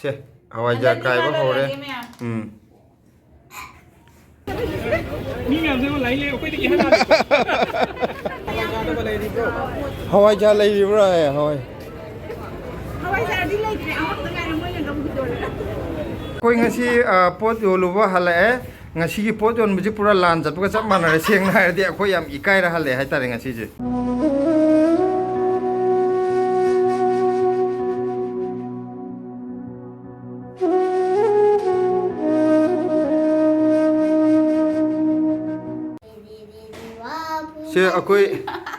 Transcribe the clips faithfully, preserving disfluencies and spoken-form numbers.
ꯁꯦ, ꯍꯋꯥꯏꯖꯥꯔ ꯍꯟꯗꯛꯇꯤ ꯀꯥꯏꯕ ꯈꯔ ꯍꯧꯔꯦ꯫ ꯂꯩꯔꯒꯦ ꯃꯌꯥꯝ꯫ ꯎꯝ꯫ ꯃꯤ ꯃꯌꯥꯝꯁꯦ ꯂꯥꯏꯟ ꯂꯩ, ꯑꯩꯈꯣꯏꯗꯒꯤ ꯍꯦꯟꯅ ꯂꯥꯛꯑꯦ꯫ ꯍꯋꯥꯏꯖꯥꯔ ꯂꯩꯔꯤꯕ꯭ꯔꯥ? ꯑꯦ, ꯍꯋꯥꯏ꯫ ꯍꯋꯥꯏꯖꯥꯔꯗꯤ ꯂꯩꯇ꯭ꯔꯦ, ꯑꯃꯈꯛꯇ ꯉꯥꯏꯔꯦ, ꯃꯣꯏꯅ ꯂꯧꯈꯤꯗꯣꯔꯦ꯫ ꯑꯩꯈꯣꯏ ꯉꯁꯤ, ꯑ, ꯄꯣꯠ ꯌꯣꯜꯂꯨꯕ ꯍꯜꯂꯛꯑꯦ꯫ ꯉꯁꯤꯒꯤ ꯄꯣꯠ ꯌꯣꯟꯕꯁꯤ ꯄꯨꯔꯥ ꯂꯥꯟ ꯆꯠꯄꯒ ꯆꯞ ꯃꯥꯟꯅꯔꯦ꯫ ꯁꯦꯡꯅ ꯍꯥꯏꯔꯗꯤ ꯑꯩꯈꯣꯏ ꯌꯥꯝ ꯏꯀꯥꯏꯔ ꯍꯜꯂꯛꯑꯦ ꯍꯥꯏꯇꯥꯔꯦ ꯉꯁꯤꯁꯦ꯫ ꯁꯦ, ꯑꯩꯈꯣꯏ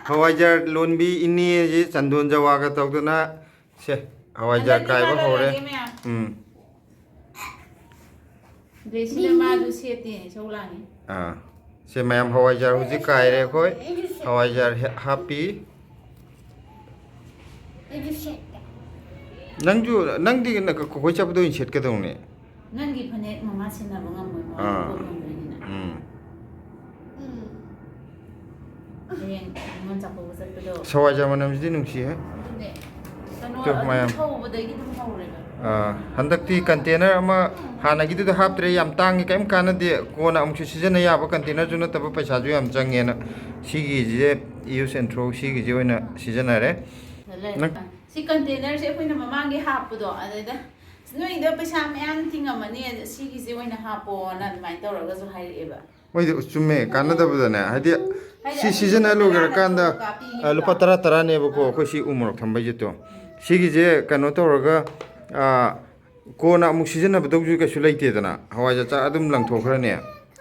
ꯍꯋꯥꯏꯖꯥꯔ ꯂꯣꯟꯕꯤ ꯏꯅꯦꯁꯤ ꯆꯟꯗꯣꯟ ꯖꯋꯥꯒ ꯇꯧꯗꯅ, ꯁꯦ, ꯍꯋꯥꯏꯖꯥꯔ ꯍꯟꯗꯛꯇꯤ ꯀꯥꯏꯕ ꯈꯔ ꯍꯧꯔꯦ꯫ ꯂꯩꯔꯒꯦ ꯃꯌꯥꯝ꯫ ꯎꯝ꯫ ꯗ꯭ꯔꯦꯁꯁꯤꯅ ꯃꯥꯁꯨ ꯁꯦꯠꯇꯦꯅꯦ, ꯏꯁꯧ ꯂꯥꯡꯉꯤ꯫ ꯑꯥ꯫ ꯁꯦ, ꯃꯌꯥꯝ, ꯍꯋꯥꯏꯖꯥꯔ ꯍꯧꯖꯤꯛ ꯀꯥꯏꯔꯦ ꯑꯩꯈꯣꯏ꯫ ꯍꯋꯥꯏꯖꯥꯔ ꯍꯦ-, ꯍꯥꯞꯄꯤ꯫ ꯑꯩꯁꯨ ꯁꯦꯠꯀꯦ꯫ ꯅꯪꯁꯨ, ꯅꯪꯗꯤ ꯅ-, ꯀ-, ꯀꯈꯣꯏ ꯆꯠꯄꯗ ꯑꯣꯏꯅ ꯁꯦꯠꯀꯗꯧꯅꯦ꯫ ꯅꯪꯒꯤ ꯐꯅꯦꯛ ꯃꯃꯥ ꯁꯤꯟꯅꯕ ꯉꯝꯃꯣꯏ, ꯃꯃꯥ ꯑꯥ꯫ ꯄꯣꯠ ꯉꯝꯗꯣꯏꯅꯤꯅ꯫ ꯎꯝ꯫ ꯎꯝ꯫ ꯍꯌꯦꯡ ꯅꯤꯉꯣꯜ ꯆꯥꯛꯀꯧꯕ ꯆꯠꯄꯗꯣ꯫ ꯍꯋꯥꯏꯖꯥꯔ ꯃꯅꯝꯁꯤꯗꯤ ꯅꯨꯡꯁꯤꯍꯦ꯫ ꯑꯗꯨꯅꯦ꯫ ꯀꯩꯅꯣ ꯇꯨ, ꯑꯗꯨꯝ ꯃꯌꯥꯝ꯫ ꯍꯧꯕꯗꯒꯤ ꯑꯗꯨꯝ ꯍꯧꯔꯦꯕ꯫ ꯑꯥ, ꯍꯟꯗꯛꯇꯤ ꯀꯟꯇꯦꯅꯔ ꯑꯃ ꯍꯥꯟꯅꯒꯤꯗꯨꯗ ꯍꯥꯞꯇ꯭ꯔꯦ, ꯌꯥꯝ ꯇꯥꯡꯉꯤ, ꯀꯔꯤꯝ ꯀꯥꯟꯅꯗꯦ, ꯀꯣꯟꯅ ꯑꯃꯨꯛꯁꯨ ꯁꯤꯖꯤꯟꯅ ꯌꯥꯕ ꯀꯟꯇꯦꯅꯔꯁꯨ ꯅꯠꯇꯕ ꯄꯩꯁꯥꯁꯨ ꯌꯥꯝ ꯆꯪꯉꯦꯅ ꯁꯤꯒꯤꯁꯦ use and throw ꯁꯤꯒꯤꯁꯦ ꯑꯣꯏꯅ ꯁꯤꯖꯤꯟꯅꯔꯦ꯫ ꯂꯩ-, ꯅꯪ ꯁꯤ ꯀꯟꯇꯦꯅꯔꯁꯦ ꯑꯩꯈꯣꯏꯅ ꯃꯃꯥꯡꯒꯤ ꯍꯥꯞꯄꯗꯣ, ꯑꯗꯩꯗ "ꯑꯁ, ꯅꯣꯏꯗ ꯄꯩꯁꯥ ꯃꯌꯥꯝ ꯇꯤꯡꯉꯝꯃꯅꯤ, ꯑꯗ ꯁꯤꯒꯤꯁꯦ ꯑꯣꯏꯅ ꯍꯥꯞꯄꯣꯅ" ꯑꯗꯨꯃꯥꯏꯅ ꯇꯧꯔꯒꯁꯨ ꯍꯥꯏꯔꯛꯑꯦꯕ꯫ ꯃꯣꯏꯗꯤ ꯆꯨꯝꯃꯦ, ꯀꯥꯟꯅꯗꯕꯗꯅꯦ, ꯍꯥꯏꯗꯤ ꯍꯥꯏꯗꯤ ꯁꯤ ꯑꯁꯤꯗꯤ ꯁꯤꯖꯤꯟꯅ ꯂꯣꯏꯈ꯭ꯔꯀꯥꯟꯗ, ꯀꯅꯥꯅ ꯀꯥꯞꯄꯤꯒꯦ? ꯑ, ꯂꯨꯄꯥ ꯇꯔꯥ ꯇꯔꯥꯅꯦꯕꯀꯣ, ꯑꯥ꯫ ꯑꯩꯈꯣꯏ ꯁꯤ ꯎ ꯃꯣꯔꯣꯛ ꯊꯝꯕꯩꯁꯦ ꯇꯣ꯫ ꯁꯤꯒꯤꯁꯦ ꯀꯩꯅꯣ ꯇꯧꯔꯒ, ꯑ, ꯀꯣꯟꯅ ꯑꯃꯨꯛ ꯁꯤꯖꯤꯟꯅꯕꯗꯧꯁꯨ ꯀꯩꯁꯨ ꯂꯩꯇꯦꯗꯅ, ꯍꯋꯥꯏꯖꯥꯔ ꯆꯥ ꯑꯗꯨꯝ ꯂꯪꯊꯣꯛꯈ꯭ꯔꯅꯤ,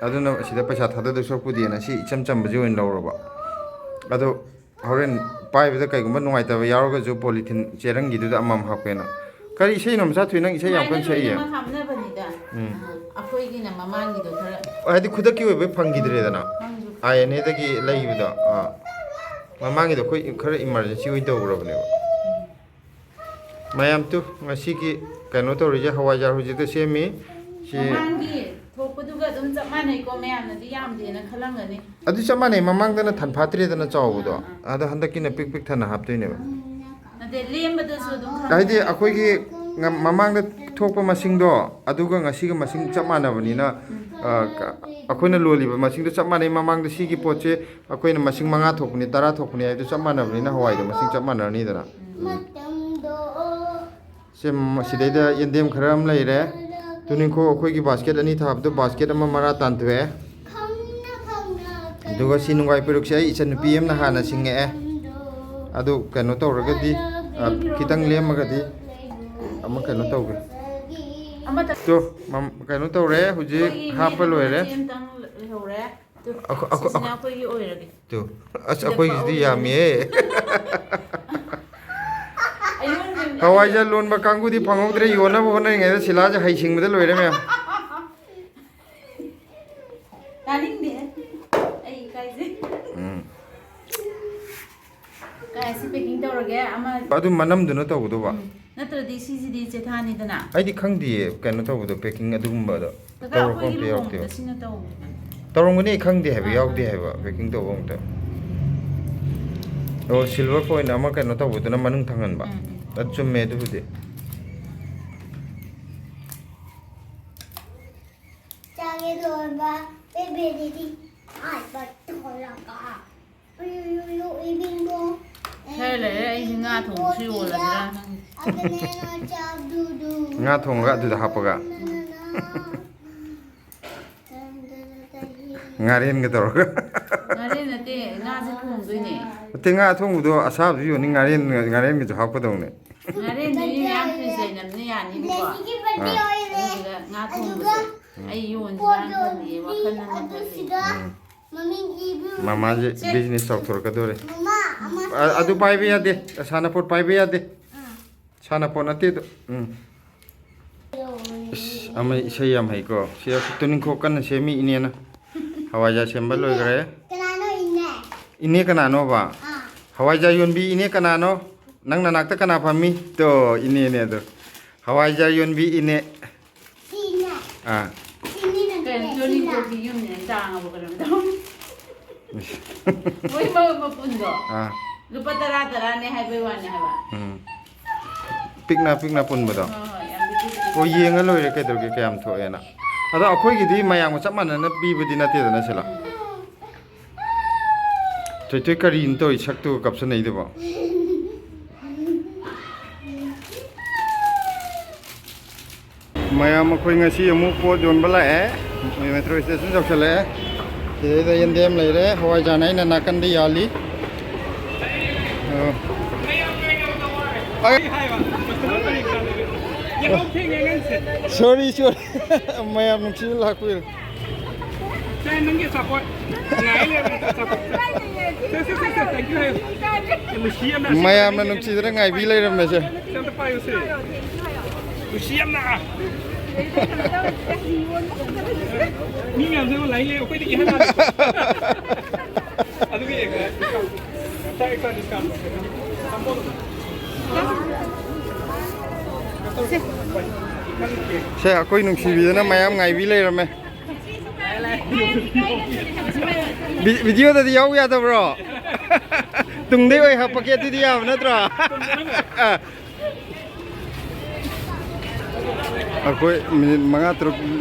ꯑꯗꯨꯅ ꯑꯁꯤꯗ ꯄꯩꯁꯥ ꯊꯥꯗꯗꯧ ꯁꯔꯨꯛꯄꯨꯗꯤꯅ ꯁꯤ ꯏꯆꯝ ꯆꯝꯕꯁꯤ ꯑꯣꯏꯅ ꯂꯧꯔꯕ꯫ ꯑꯗꯣ ꯍꯣꯔꯦꯟ ꯄꯥꯏꯕꯗ ꯀꯩꯒꯨꯝꯕ ꯅꯨꯡꯉꯥꯏꯇꯕ ꯌꯥꯎꯔꯒꯁꯨ ꯄꯣꯂꯤꯊꯤꯟ ꯆꯦꯔꯪꯒꯤꯗꯨꯗ ꯑꯃꯃꯝ ꯍꯥꯞꯀꯦꯅ꯫ ꯀꯔꯤ ꯏꯁꯩꯅꯣ, ꯃꯆꯥ ꯊꯣꯏ? ꯅꯪ ꯏꯁꯩ ꯌꯥꯝ ꯁꯨꯃꯥꯏꯅ ꯀꯟꯅ ꯁꯛꯏꯌꯦ꯫ ꯂꯣꯏꯅꯃꯛ ꯍꯥꯞꯅꯕꯅꯤꯗ꯫ ꯎꯝ꯫ ꯑꯩꯈꯣꯏꯒꯤꯅ ꯃꯃꯥꯡꯒꯤꯗꯣ ꯈꯔ ꯍꯥꯏꯗꯤ ꯈꯨꯗꯛꯀꯤ ꯑꯣꯏꯕ ꯐꯪꯈꯤꯗ꯭ꯔꯦꯗꯅ꯫ ꯐꯪꯁꯨ ꯑꯥꯏ ꯑꯦꯟ ꯑꯦꯗꯒꯤ ꯂꯩꯈꯤꯕꯗꯣ꯫ ꯑꯥ꯫ ꯃꯃꯥꯡꯒꯤꯗꯣ ꯑꯩꯈꯣꯏ ꯈꯔ ꯏꯃꯥꯔꯖꯦꯟꯁꯤ ꯑꯣꯏꯅ ꯇꯧꯈ꯭ꯔꯕꯅꯦꯕ꯫ ꯃꯌꯥꯝ ꯇꯨ, ꯉꯁꯤꯒꯤ ꯀꯩꯅꯣ ꯇꯧꯔꯤꯁꯦ, ꯍꯋꯥꯏꯖꯥꯔ ꯍꯧꯖꯤꯛꯇ ꯁꯦꯝꯃꯤ꯫ ꯁꯤ ꯃꯃꯥꯡꯒꯤ ꯊꯣꯛꯄꯗꯨꯒ ꯑꯗꯨꯝ ꯆꯞ ꯃꯥꯟꯅꯩꯀꯣ, ꯃꯌꯥꯝꯅꯗꯤ ꯌꯥꯝꯗꯦꯅ ꯈꯜꯂꯝꯒꯅꯤ꯫ ꯑꯗꯨ ꯆꯞ ꯃꯥꯟꯅꯩ, ꯃꯃꯥꯡꯗꯅ ꯊꯟꯐꯥꯠꯇ꯭ꯔꯦꯗꯅ ꯆꯥꯎꯕꯗꯣ, ꯑꯥ, ꯑꯥ꯫ ꯑꯗꯣ ꯍꯟꯗꯛꯀꯤꯅ ꯄꯤꯛ ꯄꯤꯛ ꯊꯟꯅ ꯍꯥꯞꯇꯣꯏꯅꯦꯕ꯫ ꯅꯠꯇꯦ, ꯂꯦꯝꯕꯗꯁꯨ ꯑꯗꯨꯝ ꯈꯔ ꯍꯥꯏꯗꯤ ꯑꯩꯈꯣꯏꯒꯤ ꯉ-, ꯃꯃꯥꯡꯗ ꯊꯣꯛꯄ ꯃꯁꯤꯡꯗꯣ ꯑꯗꯨꯒ ꯉꯁꯤꯒ ꯃꯁꯤꯡ ꯆꯞ ꯃꯥꯟꯅꯕꯅꯤꯅ, ꯑ, ꯀ-, ꯑꯩꯈꯣꯏꯅ ꯂꯣꯜꯂꯤꯕ ꯃꯁꯤꯡꯗꯣ ꯆꯞ ꯃꯥꯟꯅꯩ꯫ ꯃꯃꯥꯡꯗ ꯁꯤꯒꯤ ꯄꯣꯠꯁꯦ ꯑꯩꯈꯣꯏꯅ ꯃꯁꯤꯡ ꯃꯉꯥ ꯊꯣꯛꯄꯅꯤ, ꯇꯔꯥ ꯊꯣꯛꯄꯅꯤ ꯍꯥꯏꯗꯣ ꯆꯞ ꯃꯥꯟꯅꯕꯅꯤꯅ ꯍꯋꯥꯏꯗꯣ ꯃꯁꯤꯡ ꯆꯞ ꯃꯥꯟꯅꯔꯅꯤꯗꯅ꯫ ꯁꯦ, ꯃ-, ꯁꯤꯗꯩꯗ ꯌꯦꯟꯗꯦꯝ ꯈꯔ ꯑꯃ ꯂꯩꯔꯦ꯫ ꯇꯨꯅꯤꯡꯈꯣꯛ ꯑꯩꯈꯣꯏꯒꯤ ꯕꯥꯁꯀꯦꯠ ꯑꯅꯤ ꯊꯥꯕꯗꯣ ꯕꯥꯁꯀꯦꯠ ꯑꯃ ꯃꯔꯥ ꯇꯥꯟꯊꯣꯛꯑꯦ꯫ ꯑꯗꯨꯒ ꯁꯤ ꯅꯨꯡꯒꯥꯏ ꯄꯦꯔꯨꯛꯁꯦ ꯑꯩ ꯏꯆꯟꯅꯨꯄꯤ ꯑꯃꯅ ꯍꯥꯟꯅ ꯁꯤꯡꯉꯛꯑꯦ꯫ ꯑꯗꯨ ꯀꯩꯅꯣ ꯇꯧꯔꯒꯗꯤ, ꯑ, ꯈꯤꯇꯪ ꯂꯦꯝꯃꯒꯗꯤ ꯑꯃ ꯀꯩꯅꯣ ꯇꯧꯒꯦ꯫ ꯑꯃꯇ ꯇꯣ, ꯃꯝ-, ꯀꯩꯅꯣ ꯇꯧꯔꯦ, ꯍꯧꯖꯤꯛ ꯑꯩꯈꯣꯏꯒꯤ ꯍꯥꯞꯄ ꯃꯦꯠꯅꯕ ꯂꯣꯏꯔꯦ꯫ ꯃꯆꯦ ꯑꯃꯇꯪ ꯂꯩꯍꯧꯔꯦ꯫ ꯇꯨ, ꯑꯈꯣ-, ꯑꯈꯣ-, ꯁꯤꯁꯤꯅ ꯑꯈꯣ-, ꯑꯩꯈꯣꯏꯒꯤ ꯑꯣꯏꯔꯒꯦ꯫ ꯇꯨ, ꯑꯁ, ꯁꯤꯗ ꯑꯩꯈꯣꯏꯒꯤꯁꯤꯗꯤ ꯀꯛꯍꯧꯔꯦ꯫ ꯌꯥꯝꯃꯤꯍꯦ꯫ ꯑꯌꯣꯟꯕ ꯍꯋꯥꯏꯖꯥꯔ ꯂꯣꯟꯕ ꯀꯥꯡꯕꯨꯗꯤ ꯐꯪꯍꯧꯗ꯭ꯔꯦ, ꯌꯣꯟꯅꯕ ꯍꯣꯠꯅꯔꯤꯉꯩꯗ ꯁꯤꯂꯥꯁꯦ ꯍꯩꯁꯤꯡꯕꯗ ꯂꯣꯏꯔꯦ ꯃꯌꯥꯝ꯫ ꯇꯥꯅꯤꯡꯗꯦ꯫ ꯑꯩ ꯏꯀꯥꯏꯖꯩ꯫ ꯎꯝ꯫ ꯀꯥꯏ, ꯁꯤ packing ꯇꯧꯔꯒꯦ, ꯑꯃ ꯑꯗꯨ ꯃꯅꯝꯗꯨꯅ ꯇꯧꯒꯗꯧꯕ꯫ ꯎꯝ꯫ ꯅꯠꯇ꯭ꯔꯗꯤ ꯁꯤꯁꯤꯗꯤ ꯆꯦꯊꯥꯅꯤꯗꯅ꯫ ꯑꯩꯗꯤ ꯈꯪꯗꯤꯌꯦ, ꯀꯩꯅꯣ ꯇꯧꯕꯗꯣ, packing ꯑꯗꯨꯒꯨꯝꯕꯗꯣ ꯀꯀꯥ, ꯇꯧꯔꯛꯄ ꯑꯩꯈꯣꯏꯒꯤ ꯑꯝꯇ ꯌꯥꯎꯔꯛꯇꯦꯕ꯫ ꯂꯨꯍꯣꯡꯕꯗ ꯁꯤꯅ ꯇꯧꯕꯅꯦ꯫ ꯇꯧꯔꯝꯒꯅꯤ, ꯑꯩ ꯈꯪꯗꯦ ꯍꯥꯏꯕ, ꯑꯥ, ꯌꯥꯎꯗꯦ ꯑꯥ꯫ ꯍꯥꯏꯕ, packing ꯇꯧꯕ ꯑꯝꯇ꯫ ꯑꯣ, silver foil ꯑꯃ ꯀꯩꯅꯣ ꯇꯧꯕꯗꯨꯅ ꯃꯅꯨꯡ ꯊꯪꯍꯟꯕ꯫ ꯎꯝ, ꯎꯝ꯫ ꯑꯗꯨ ꯆꯨꯝꯃꯦ ꯑꯗꯨꯕꯨꯗꯤ꯫ ꯆꯥꯒꯦ ꯇꯧꯔꯕ, ꯕꯦꯕꯦꯗꯤ ꯍꯥꯏꯕ ꯇꯧꯔꯒ꯫ ꯈꯔ ꯂꯩꯔꯦ ꯑꯩꯁꯦ ꯉꯥ ꯊꯣꯡꯕꯁꯨ ꯌꯣꯜꯂꯁꯤꯔꯥ ꯈꯪꯗꯦ꯫ ꯉꯥ ꯊꯣꯡꯉꯒ ꯑꯗꯨꯗ ꯍꯥꯞꯄꯒ꯫ ꯉꯥꯔꯦꯟꯒ ꯇꯧꯔꯒ꯫ ꯉꯥꯔꯦꯟ ꯅꯠꯇꯦ, ꯉꯥꯁꯦ ꯊꯣꯡꯗꯣꯏꯅꯦ꯫ ꯅꯠꯇꯦ, ꯉꯥ ꯑꯊꯣꯡꯕꯗꯣ ꯑꯁꯥꯕꯁꯨ ꯌꯣꯟꯅꯤ, ꯉꯥꯔꯦꯟ, ꯉꯥꯔꯦꯟꯒꯁꯨ ꯍꯥꯞꯀꯗꯧꯅꯦ꯫ ꯉꯥꯔꯦꯟꯗꯨꯗꯤ ꯃꯌꯥꯝ ꯐ꯭ꯔꯤꯖ ꯂꯩꯅꯕꯅꯤꯅ ꯌꯥꯅꯤꯕꯀꯣ꯫ ꯑꯥ꯫ ꯑꯗꯨꯗꯨꯒ ꯉꯥ ꯊꯣꯡꯕꯁꯦ ꯑꯩ ꯌꯣꯟꯁꯤꯔꯥꯅ ꯈꯜꯂꯤ, ꯋꯥꯈꯜ ꯑꯃ ꯈꯜꯂꯤ꯫ ꯎꯝ꯫ ꯃꯃꯥꯁꯦ ꯁꯦ꯫ Business ꯆꯥꯎꯊꯣꯔꯛꯀꯗꯧꯔꯦ꯫ ꯃꯃꯥ, ꯑꯃ ꯑ-, ꯑꯗꯨ ꯄꯥꯏꯕ ꯌꯥꯗꯦ꯫ ꯁꯥꯟꯅꯄꯣꯠ ꯄꯥꯏꯕ ꯌꯥꯗꯦ꯫ ꯑꯥ꯫ ꯁꯥꯟꯅꯄꯣꯠ ꯅꯠꯇꯦ ꯑꯗꯨ꯫ ꯎꯝ꯫ ꯏꯁ, ꯑꯃ ꯏꯁꯩ ꯌꯥꯝ ꯍꯩꯀꯣ꯫ ꯁꯤ ꯇꯨꯅꯤꯡꯈꯣꯛ ꯀꯟꯅ ꯁꯦꯝꯃꯤ ꯏꯅꯦꯅ꯫ ꯍꯋꯥꯏꯖꯥꯔ ꯁꯦꯝꯕ ꯂꯣꯏꯈ꯭ꯔꯦ꯫ ꯀꯅꯥꯅꯣ ꯏꯅꯦ? ꯏꯅꯦ ꯀꯅꯥꯅꯣꯕ? ꯑꯥ꯫ ꯍꯋꯥꯏꯖꯥꯔ ꯌꯣꯟꯕꯤ ꯏꯅꯦ ꯀꯅꯥꯅꯣ? ꯅꯪ ꯅꯅꯥꯛꯇ ꯀꯅꯥ ꯐꯝꯃꯤ? ꯇꯣ, ꯏꯅꯦꯅꯦ ꯑꯗꯣ꯫ ꯍꯋꯥꯏꯖꯥꯔ ꯌꯣꯟꯕꯤ ꯏꯅꯦ꯫ ꯁꯤꯅꯦ꯫ ꯑꯥ꯫ ꯁꯤꯅꯤꯅ ꯀꯩꯅꯣ, ꯇꯣꯅꯤ ꯁꯤꯅ꯫ ꯀꯣꯛꯀꯤ ꯌꯨꯝꯅꯦ ꯇꯥꯡꯉꯕ ꯀꯩꯅꯣꯝ ꯇꯧꯔꯦ꯫ ꯃꯣꯏ ꯃ-, ꯃꯄꯨꯟꯗꯣ ꯑꯥ꯫ ꯂꯨꯄꯥ ꯇꯔꯥ ꯇꯔꯥꯅꯦ ꯍꯥꯏꯕꯩ ꯋꯥꯅꯦ ꯍꯥꯏꯕ꯫ ꯎꯝ꯫ ꯄꯤꯛꯅ ꯄꯤꯛꯅ ꯄꯨꯟꯕꯗꯣ꯫ ꯍꯣꯏ, ꯍꯣꯏ, ꯌꯥꯝ ꯄꯤꯛꯇꯤ ꯄꯤꯛꯏ꯫ ꯑꯣ, ꯌꯦꯡꯉ ꯂꯣꯏꯔꯦ ꯀꯩꯗꯧꯔꯒꯦ, ꯀꯌꯥꯝ ꯊꯣꯛꯑꯦꯅ꯫ ꯑꯗꯣ ꯑꯩꯈꯣꯏꯒꯤꯗꯤ ꯃꯌꯥꯝꯒ ꯆꯞ ꯃꯥꯟꯅꯅ ꯄꯤꯕꯗꯤ ꯅꯠꯇꯦꯗꯅ ꯁꯤꯂ꯫ ꯊꯣꯏꯊꯣꯏ ꯀꯔꯤꯅꯣ ꯇꯧꯔꯤ ꯁꯛꯇꯨꯒ ꯀꯥꯞꯁꯟꯅꯩꯗꯨꯕꯣ? ꯃꯌꯥꯝ ꯑꯩꯈꯣꯏ ꯉꯁꯤ ꯑꯃꯨꯛ ꯄꯣꯠ ꯌꯣꯟꯕ ꯂꯥꯛꯑꯦ꯫ ꯃꯦꯇ꯭ꯔꯣ ꯁ꯭ꯇꯦꯁꯟ ꯌꯧꯁꯜꯂꯛꯑꯦ꯫ ꯁꯤꯗꯩꯗ ꯌꯦꯟꯗꯦꯝ ꯂꯩꯔꯦ, ꯍꯋꯥꯏꯖꯥꯔꯅ ꯑꯩꯅ ꯅꯥꯀꯟꯗ ꯌꯥꯜꯂꯤ꯫ ꯑ꯫ ꯁꯣꯔꯤ, ꯁꯣꯔꯤ꯫ ꯃꯌꯥꯝ ꯅꯨꯡꯁꯤꯅ ꯂꯥꯛꯄꯤꯔꯦ꯫ ꯁꯦ, ꯅꯪꯒꯤ ꯑꯆꯥꯄꯣꯠ꯫ ꯉꯥꯏ ꯂꯩꯔꯝꯃꯦ, ꯑꯆꯥꯄꯣꯠ꯫ ꯁꯦ, ꯁꯦ, ꯁꯦ, ꯁꯦ, thank you ꯍꯥꯏꯌꯨ꯫ ꯅꯨꯡꯁꯤ ꯌꯥꯝꯅ꯫ ꯃꯌꯥꯝꯅ ꯅꯨꯡꯁꯤꯗꯅ ꯉꯥꯏꯕꯤ ꯂꯩꯔꯝꯃꯦꯁꯦ꯫ ꯁꯦ, ꯑꯝꯇ ꯄꯥꯏꯌꯨꯁꯦ꯫ ꯅꯨꯡꯁꯤ ꯌꯥꯝꯅ꯫ ꯃꯤ ꯃꯌꯥꯝꯁꯦ ꯂꯥꯏꯟ ꯂꯩ, ꯑꯩꯈꯣꯏꯗꯒꯤ ꯍꯦꯟꯅ ꯂꯥꯛꯑꯦ꯫ ꯑꯗꯨꯒꯤ ꯑꯦꯛꯁꯇ꯭ꯔꯥ, ꯑꯦꯛꯁꯇ꯭ꯔꯥ ꯗꯤꯁꯀꯥꯎꯟ꯫ ꯁꯦ, ꯑꯩꯈꯣꯏ ꯅꯨꯡꯁꯤꯕꯤꯗꯅ ꯃꯌꯥꯝ ꯉꯥꯏꯕꯤ ꯂꯩꯔꯝꯃꯦ꯫ ꯚꯤ-, ꯚꯤꯗꯤꯑꯣꯗꯗꯤ ꯌꯥꯎ ꯌꯥꯗꯕ꯭ꯔꯣ? ꯇꯨꯡꯗꯩ ꯑꯣꯏ ꯍꯥꯄꯛꯀꯦ, ꯑꯗꯨꯗꯤ ꯌꯥꯕ ꯅꯠꯇ꯭ꯔꯣ? ꯑ꯫ ꯑꯩꯈꯣꯏ ꯃꯤꯅꯤꯠ ꯃꯉꯥ ꯇꯔꯨꯛ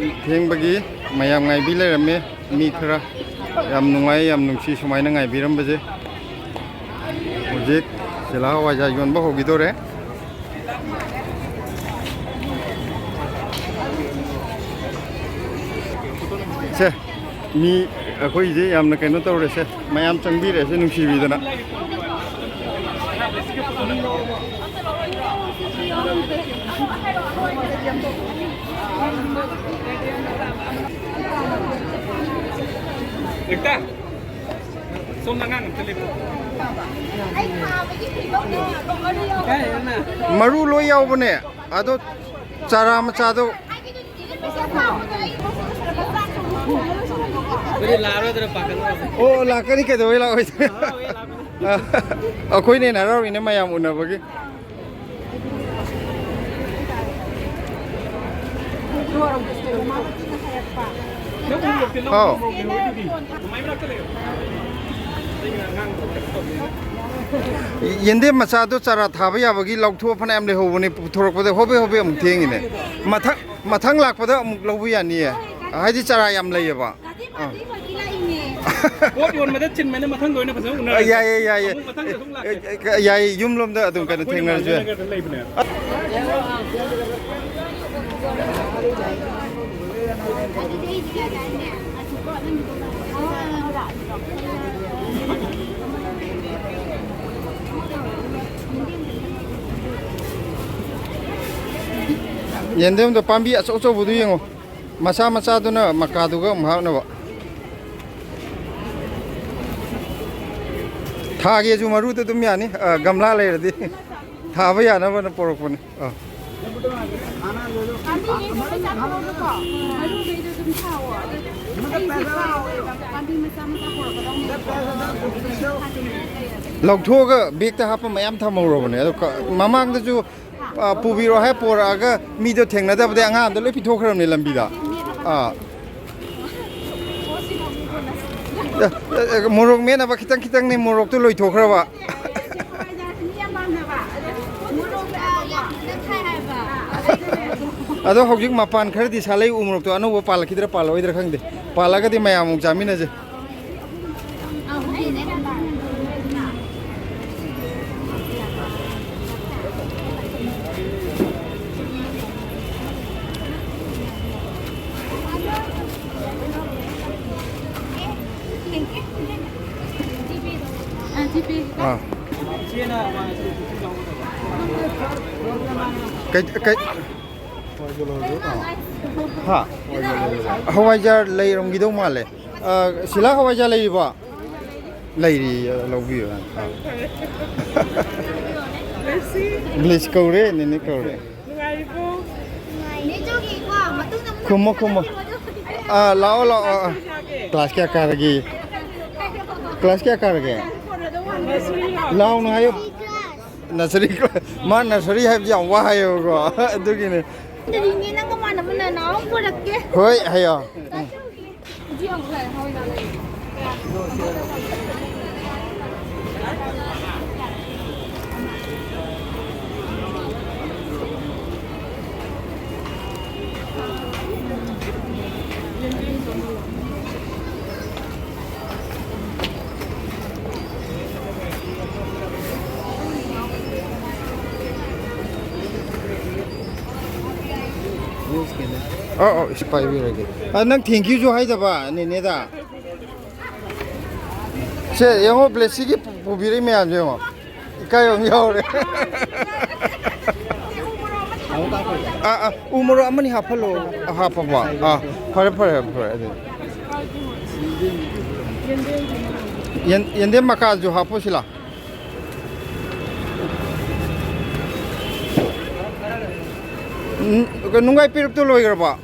ꯊꯦꯡꯕꯒꯤ ꯃꯌꯥꯝ ꯉꯥꯏꯕꯤ ꯂꯩꯔꯝꯃꯦ꯫ ꯃꯤ ꯈꯔ ꯌꯥꯝ ꯅꯨꯡꯉꯥꯏ, ꯌꯥꯝ ꯅꯨꯡꯁꯤ ꯁꯨꯃꯥꯏꯅ ꯉꯥꯏꯕꯤꯔꯝꯕꯁꯦ꯫ ꯍꯧꯖꯤꯛ ꯁꯤꯂꯥ ꯍꯋꯥꯏꯖꯥꯔ ꯌꯣꯟꯕ ꯍꯧꯈꯤꯗꯣꯔꯦ꯫ ꯁꯦ, ꯃꯤ ꯑꯩꯈꯣꯏꯁꯦ ꯌꯥꯝꯅ ꯀꯩꯅꯣ ꯇꯧꯔꯦꯁꯦ, ꯃꯌꯥꯝ ꯆꯪꯕꯤꯔꯦꯁꯦ ꯅꯨꯡꯁꯤꯕꯤꯗꯅ꯫ ꯔꯤꯛꯇꯥ, ꯁꯣꯝꯗ ꯑꯉꯥꯡ ꯑꯝꯇ ꯂꯦꯞꯄꯣ꯫ ꯃꯔꯨ ꯂꯣꯏ ꯌꯥꯎꯕꯅꯦ, ꯑꯗꯣ ꯆꯥꯔꯥ ꯃꯆꯥꯗꯣ꯫ ꯑꯩꯈꯣꯏꯗꯤ ꯂꯥꯛꯑꯔꯣꯏꯗ꯭ꯔꯥ ꯄꯥꯈꯠꯂꯨꯔꯦ꯫ ꯑꯣ, ꯂꯥꯛꯀꯅꯤ, ꯀꯩꯗꯧꯕꯩ ꯂꯥꯛꯑꯣꯏꯗꯣꯏꯅꯣ? ꯂꯥꯛꯑꯣꯏ, ꯂꯥꯛꯑꯣꯏ꯫ ꯑ, ꯑꯩꯈꯣꯏꯅ ꯍꯦꯟꯅ ꯍꯔꯥꯎꯔꯤꯅꯦ ꯃꯌꯥꯝ ꯎꯅꯕꯒꯤ꯫ ꯅꯪ ꯎꯔꯣꯛꯇꯤ ꯂꯧ ꯍꯥꯎ꯫ ꯎꯔꯣꯛ ꯂꯩꯍꯧꯔꯤꯗꯨꯗꯤ꯫ ꯑꯗꯨꯃꯥꯏꯅ ꯃꯔꯛꯇ ꯂꯩꯌꯣ꯫ ꯑꯩꯅ ꯑꯉꯥꯡꯗꯣ ꯀꯩꯅꯣ ꯇꯧꯕꯅꯤꯅ꯫ ꯌꯦꯟꯗꯦꯝ ꯃꯆꯥꯗꯣ ꯆꯥꯔꯥ ꯊꯥꯕ ꯌꯥꯕꯒꯤ ꯂꯧꯊꯣꯛꯑ ꯐꯅꯌꯥꯝ ꯂꯩꯍꯧꯕꯅꯦ, ꯄꯨꯊꯣꯔꯛꯄꯗ ꯍꯣꯕꯦ ꯍꯣꯕꯦ ꯑꯃꯨꯛ ꯊꯦꯡꯉꯤꯅꯦ꯫ ꯃꯊꯪ, ꯃꯊꯪ ꯂꯥꯛꯄꯗ ꯑꯃꯨꯛ ꯂꯧꯕ ꯌꯥꯅꯤꯌꯦ, ꯍꯥꯏꯗꯤ ꯆꯥꯔꯥ ꯌꯥꯝ ꯂꯩꯌꯦꯕ꯫ ꯑꯥ꯫ ꯄꯣꯠ ꯌꯣꯟꯕꯗ ꯆꯤꯟꯕꯅ ꯃꯊꯪꯗ ꯑꯣꯏꯅ ꯐꯖꯅ ꯎꯅꯔꯁꯦ꯫ ꯌꯥꯏꯌꯦ, ꯌꯥꯏꯌꯦ꯫ ꯑꯃꯨꯛ ꯃꯊꯪꯗ ꯑꯗꯨꯝ ꯂꯥꯛꯀꯦ꯫ ꯑꯦ, ꯑꯦ, ꯌꯥꯏꯌꯦ, ꯌꯨꯝ ꯂꯣꯝꯗ ꯑꯗꯨꯝ ꯀꯩꯅꯣ ꯑꯩꯈꯣꯏꯅ ꯊꯦꯡꯅꯔꯁꯨ ꯌꯥꯏ꯫ ꯃꯥꯟꯅꯗꯅ ꯂꯩꯕꯅꯦ꯫ ꯌꯦꯟꯗꯦꯝꯗꯣ ꯄꯥꯝꯕꯤ ꯑꯆꯧ ꯑꯆꯧꯕꯗꯨ ꯌꯦꯡꯉꯣ, ꯃꯆꯥ ꯃꯆꯥꯗꯨꯅ ꯃꯀꯥꯗꯨꯒ ꯑꯃꯨꯛ ꯍꯥꯞꯅꯕ꯫ ꯊꯥꯒꯦꯁꯨ ꯃꯔꯨꯗ ꯑꯗꯨꯝ ꯌꯥꯅꯤ, ꯑ, ꯒꯝꯂꯥ ꯂꯩꯔꯗꯤ꯫ ꯊꯥꯕ ꯌꯥꯅꯕꯅ ꯄꯣꯔꯛꯄꯅꯤ꯫ ꯑ꯫ ꯄꯥꯝꯕꯤ ꯃꯆꯥ ꯃꯆꯥ ꯄꯨꯔꯛꯀꯗꯧꯅꯦ꯫ ꯂꯧꯊꯣꯛꯑꯒ ꯕꯦꯛꯇ ꯍꯥꯞꯄ ꯃꯌꯥꯝ ꯊꯝꯍꯧꯔꯕꯅꯦ꯫ ꯑꯗꯣ ꯀ-, ꯃꯃꯥꯡꯗꯁꯨ, ꯑ, ꯄꯨꯕꯤꯔꯣ ꯍꯥꯏ ꯄꯣꯔꯛꯑꯒ ꯃꯤꯗꯣ ꯊꯦꯡꯅꯗꯕꯗꯩ ꯑꯉꯥꯡ ꯑꯝꯗ ꯂꯣꯏ ꯄꯤꯊꯣꯛꯈ꯭ꯔꯕꯅꯦ ꯂꯝꯕꯤꯗ꯫ ꯑꯥ꯫ ꯑꯦ, ꯑꯦ, ꯑꯦ, ꯃꯣꯔꯣꯛ ꯃꯦꯠꯅꯕ ꯈꯤꯇꯪ ꯈꯤꯇꯪꯅꯤ, ꯃꯣꯔꯣꯛꯇꯨ ꯂꯣꯏꯊꯣꯛꯈ꯭ꯔꯕ꯫ ꯑꯗꯣ ꯍꯧꯖꯤꯛ ꯃꯄꯥꯟ ꯈꯔꯗꯤ ꯁꯥꯠꯂꯛꯏ, ꯎ ꯃꯣꯔꯣꯛꯇꯣ ꯑꯅꯧꯕ ꯄꯥꯜꯂꯛꯈꯤꯗ꯭ꯔꯥ ꯄꯥꯜꯂꯛꯑꯣꯏꯗ꯭ꯔꯥ ꯈꯪꯗꯦ꯫ ꯄꯥꯜꯂꯛꯑꯒꯗꯤ ꯃꯌꯥꯝ ꯑꯃꯨꯛ ꯆꯥꯃꯤꯟꯅꯁꯦ꯫ ꯑꯥ꯫ ꯀꯩ, ꯀꯩ, ꯍꯥ? ꯍꯋꯥꯏꯖꯥꯔ ꯂꯩꯔꯝꯈꯤꯗꯧ ꯃꯥꯜꯂꯦ꯫ ꯑ, ꯁꯤꯂꯥ ꯍꯋꯥꯏꯖꯥꯔ ꯂꯩꯔꯤꯕꯣ? ꯂꯩꯔꯤ, ꯂꯧꯕꯤꯌꯨ꯫ ꯑ꯫ ꯕ꯭ꯂꯤꯁ ꯀꯧꯔꯦ, ꯅꯦꯅꯦ ꯀꯧꯔꯦ꯫ ꯅꯨꯡꯉꯥꯏꯔꯤꯕꯣ? ꯈꯨꯝꯃꯣ, ꯈꯨꯝꯃꯣ꯫ ꯑ, ꯂꯥꯛꯑꯣ, ꯂꯥꯛꯑꯣ, ꯑ, ꯑ꯫ ꯀ꯭ꯂꯥꯁ ꯀꯌꯥ ꯀꯥꯔꯒꯦ? ꯀ꯭ꯂꯥꯁ ꯀꯌꯥ ꯀꯥꯔꯒꯦ? ꯂꯥꯎꯅ ꯍꯥꯏꯌꯨ꯫ Nursery class. ꯃꯥ ꯅꯁꯔꯤ ꯍꯥꯏꯕꯁꯤ ꯌꯥꯝ ꯋꯥ ꯍꯥꯏꯌꯦꯕꯀꯣ꯫ ꯑꯗꯨꯒꯤꯅꯦ꯫ ꯅꯪꯒ ꯃꯥꯟꯅꯕ ꯅꯅꯥꯎ ꯑꯃ ꯄꯨꯔꯛꯀꯦ꯫ ꯍꯣꯏ, ꯍꯥꯏꯌꯣ꯫ ꯎꯝ꯫ ꯍꯧꯖꯤꯛ ꯌꯥꯝ ꯐꯔꯦ, ꯍꯋꯥꯏ ꯖꯥꯔ ꯂꯩ꯫ ꯑꯧ, ꯑꯧ, ꯏꯁ, ꯄꯥꯏꯕꯤꯔꯒꯦ꯫ ꯑ, ꯅꯪ thank youꯁꯨ ꯍꯥꯏꯗꯕ, ꯅꯦꯅꯦꯗ꯫ ꯁꯦ, ꯌꯦꯡꯉꯣ, ꯕ꯭ꯂꯦꯁꯤꯒꯤ ꯄꯨꯕꯤꯔꯛꯏ ꯃꯌꯥꯝꯁꯦ ꯌꯦꯡꯉꯣ꯫ ꯏꯀꯥꯏꯕ ꯑꯃ ꯌꯥꯎꯔꯦ꯫ ꯑꯥ, ꯑꯥ, ꯎ ꯃꯣꯔꯣꯛ ꯑꯃꯅꯤ ꯍꯥꯞꯐꯜꯂꯣ꯫ ꯑꯥ, ꯍꯥꯞꯄꯕꯣ? ꯑꯥ, ꯐꯔꯦ, ꯐꯔꯦ, ꯐꯔꯦ, ꯑꯗꯨꯗꯤ꯫ ꯌꯦꯟ-, ꯌꯦꯟꯗꯦꯝ ꯃꯀꯥꯁꯨ ꯍꯥꯞꯄꯣ ꯁꯤꯂꯥ꯫ ꯎꯝ, ꯅꯨꯡꯒꯥꯏ ꯄꯦꯔꯨꯛꯇꯣ ꯂꯣꯏꯈ꯭ꯔꯕꯣ?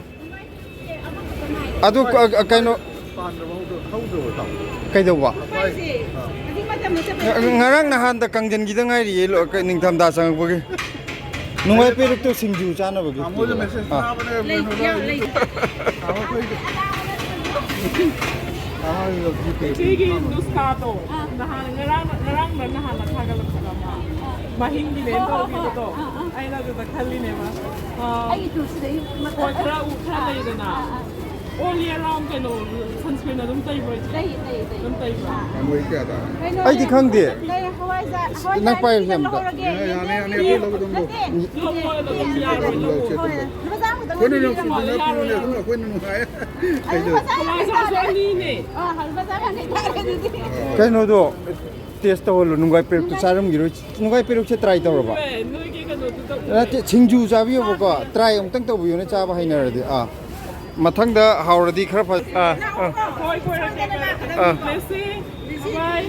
ꯑꯗꯨ ꯀ-, ꯀꯩꯅꯣ, ꯀꯩꯗꯧꯕ? ꯉ-, ꯉꯔꯥꯡ ꯅꯍꯥꯟꯗ ꯀꯪꯁꯤꯟꯈꯤꯗ ꯉꯥꯏꯔꯤꯌꯦ, ꯂꯣ-, ꯀ-, ꯅꯤꯡꯊꯝꯊꯥ ꯆꯪꯉꯛꯄꯒꯤ꯫ ꯅꯨꯡꯉꯥꯏ ꯄꯦꯔꯨꯛꯇꯣ ꯁꯤꯡꯖꯨ ꯆꯥꯅꯕꯒꯤ꯫ ꯇꯥꯃꯣꯗ message ꯑꯥ꯫ ꯊꯥꯕꯅꯦ, ꯂꯩ, ꯌꯥꯝ ꯂꯩ꯫ ꯇꯥꯃꯣ ꯑꯩꯈꯣꯏꯗꯤ꯫ ꯇꯥꯃꯣ ꯑꯩꯈꯣꯏꯗꯤ ꯏꯆꯦꯒꯤ ꯅꯨꯁꯀꯥꯗꯣ ꯑꯥ꯫ ꯅꯍꯥꯟ ꯉꯔꯥꯡ, ꯉꯔꯥꯡꯗ ꯅꯍꯥꯟꯅ ꯊꯥꯒꯠꯂꯛꯄꯗ ꯑꯃ ꯑꯥ꯫ ꯃꯍꯤꯡꯒꯤꯅꯦ ꯑꯥ, ꯑꯥ, ꯇꯧꯈꯤꯕꯗꯣ꯫ ꯑꯥ, ꯑꯥ꯫ ꯑꯩꯅ ꯑꯗꯨꯗ ꯈꯜꯂꯤꯅꯦꯕ꯫ ꯑꯥ꯫ ꯑꯩꯒꯤ ꯇꯨꯜꯁꯤꯗꯩ ꯃꯊꯛ ꯍꯣꯏ, ꯈꯔ ꯎ-, ꯈꯔ ꯑꯥ, ꯂꯩꯗꯅ꯫ ꯑꯥ, ꯑꯥ꯫ All year round ꯀꯩꯅꯣ sunscreen ꯑꯗꯨꯝ ꯇꯩꯕ꯭ꯔꯣ ꯏꯆꯦ? ꯇꯩ, ꯇꯩ, ꯇꯩ꯫ ꯑꯗꯨꯝ ꯇꯩꯕ꯭ꯔꯣ? ꯑꯥ꯫ ꯀꯩꯅꯣ, ꯑꯩꯗꯤ ꯈꯪꯗꯦ꯫ ꯀꯩꯅꯣ, ꯍꯋꯥꯏꯖꯥꯔ, ꯍꯋꯥꯏꯖꯥꯔ ꯅꯪ ꯄꯥꯏꯌꯨꯁꯦ ꯑꯅꯤꯁꯤꯗ ꯑꯝꯇ꯫ ꯂꯧꯍꯧꯔꯒꯦ꯫ ꯌꯥꯅꯤ, ꯌꯥꯅꯤ, ꯌꯥꯅꯤ, ꯌꯦꯟꯗꯦꯝ-, ꯑꯩꯈꯣꯏ ꯂꯧꯒꯗꯧꯗꯣ꯫ ꯅꯠꯇꯦ, ꯌꯦꯟꯗꯦꯝ-, ꯌꯦꯟꯗꯦꯝ-, ꯍꯣꯏ, ꯂꯨꯄꯥ ꯆꯥꯝꯃ ꯈꯛꯇꯪ ꯑꯗꯨꯝ ꯄꯤꯕꯤꯔꯝꯃꯣ, ꯌꯥꯔꯣꯏ, ꯌꯥꯔꯣꯏ꯫ ꯑꯩꯈꯣꯏꯅ ꯅꯨꯡꯉꯥꯏ꯫ ꯑꯗꯨ ꯂꯨꯄꯥ ꯆꯥꯝꯃ ꯈꯛꯇꯪ ꯍꯋꯥꯏꯖꯥꯔꯁꯨ ꯇꯥꯔꯦ꯫ ꯑꯅꯤꯅꯦ꯫ ꯑꯥ, ꯂꯨꯄꯥ ꯆꯥꯝꯃ ꯈꯛꯇꯪ ꯇꯥꯔꯦ ꯑꯗꯨꯗꯤ꯫ ꯑꯥ, ꯂꯨꯄꯥ ꯆꯥꯝꯃ ꯈꯛꯇꯪ ꯇꯥꯔꯦ ꯑꯗꯨꯗꯤ꯫ ꯀꯩꯅꯣꯗꯣ, taste ꯇꯧꯍꯜꯂꯣ, ꯅꯨꯡꯒꯥꯏ ꯄꯦꯔꯨꯛꯇꯣ ꯆꯥꯔꯝꯈꯤꯔꯣꯏ꯫ ꯅꯨꯡꯒꯥꯏ ꯄꯦꯔꯨꯛꯁꯦ try ꯇꯧꯔꯕ? ꯎꯔꯦ, ꯅꯣꯏꯒꯤ ꯀꯩꯅꯣꯗꯨꯗ ꯎꯔꯦ꯫ ꯅꯠꯇꯦ, ꯁꯤꯡꯖꯨ ꯆꯥꯕꯤꯌꯣꯕꯀꯣ, try ꯑꯃꯨꯛꯇꯪ ꯇꯧꯕꯤꯌꯨꯅꯦ, ꯆꯥꯕ ꯍꯩꯅꯔꯗꯤ꯫ ꯑꯥ, ꯃꯊꯪꯗ ꯍꯥꯎꯔꯗꯤ ꯈꯔ ꯐ-, ꯑꯥ, ꯑꯥ꯫ ꯍꯣꯏ, ꯀꯣꯏꯔꯛꯀꯦ, ꯀꯣꯏꯔꯛꯀꯦ꯫ ꯑꯥ꯫ Blessing, bye꯫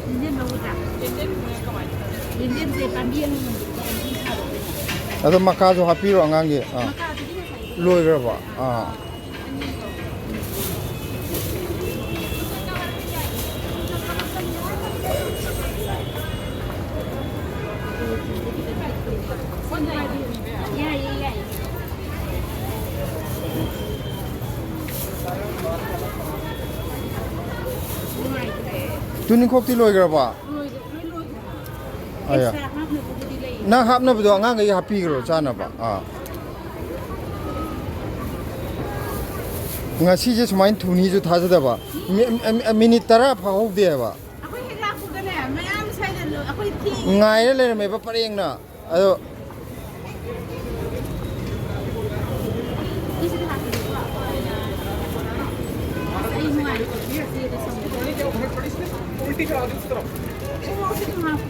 ꯌꯦꯟꯗꯦꯝ ꯂꯧꯒꯗ꯭ꯔꯥ? ꯌꯦꯟꯗꯦꯝ ꯀꯃꯥꯏꯅ ꯇꯧꯒꯦ? ꯌꯦꯟꯗꯦꯝꯁꯦ ꯄꯥꯝꯕꯤ ꯑꯃꯃꯝꯗ ꯂꯨꯄꯥ ꯌꯥꯡꯈꯩ ꯁꯥꯕꯅꯦ꯫ ꯑꯗꯣ ꯃꯀꯥꯁꯨ ꯍꯥꯞꯄꯤꯔꯣ ꯑꯉꯥꯡꯒꯤ? ꯑꯥ꯫ ꯃꯀꯥꯗꯨꯗꯤ ꯉꯁꯥꯏ ꯂꯣꯏꯈ꯭ꯔꯕꯣ? ꯑꯥ꯫ ꯌꯥꯏꯌꯦ, ꯌꯥꯏꯌꯦ꯫ ꯅꯨꯡꯉꯥꯏꯇ꯭ꯔꯦ꯫ ꯇꯨꯅꯤꯡꯈꯣꯛꯇꯤ ꯂꯣꯏꯈ꯭ꯔꯕꯣ? ꯂꯣꯏꯈ꯭ꯔꯦ, ꯂꯣꯏ ꯂꯣꯏꯈ꯭ꯔꯦ꯫ ꯑꯌꯥ꯫ Extra ꯍꯥꯞꯅꯕꯕꯨꯗꯤ ꯂꯩꯌꯦ꯫ ꯅꯪ ꯍꯥꯞꯅꯕꯗꯣ ꯑꯉꯥꯡꯈꯩ ꯍꯥꯞꯄꯤꯈ꯭ꯔꯣ ꯆꯥꯅꯕ꯫ ꯑꯥ꯫ ꯉꯁꯤꯁꯦ ꯁꯨꯃꯥꯏꯅ ꯊꯨꯅꯤꯁꯨ ꯊꯥꯖꯗꯕ꯫ ꯃꯤ-, ꯃꯤ-, ꯃꯤꯅꯤꯠ ꯇꯔꯥ ꯐꯥꯍꯧꯗꯦꯕ꯫ ꯑꯩꯈꯣꯏ ꯍꯦꯛ ꯂꯥꯛꯄꯒꯅꯦ, ꯃꯌꯥꯝ ꯁ꯭ꯋꯥꯏꯗ ꯂꯣ-, ꯑꯩꯈꯣꯏ ꯊꯤ-, ꯉꯥꯏꯔ ꯂꯩꯔꯝꯃꯦꯕ ꯄꯔꯦꯡꯅ꯫ ꯑꯗꯣ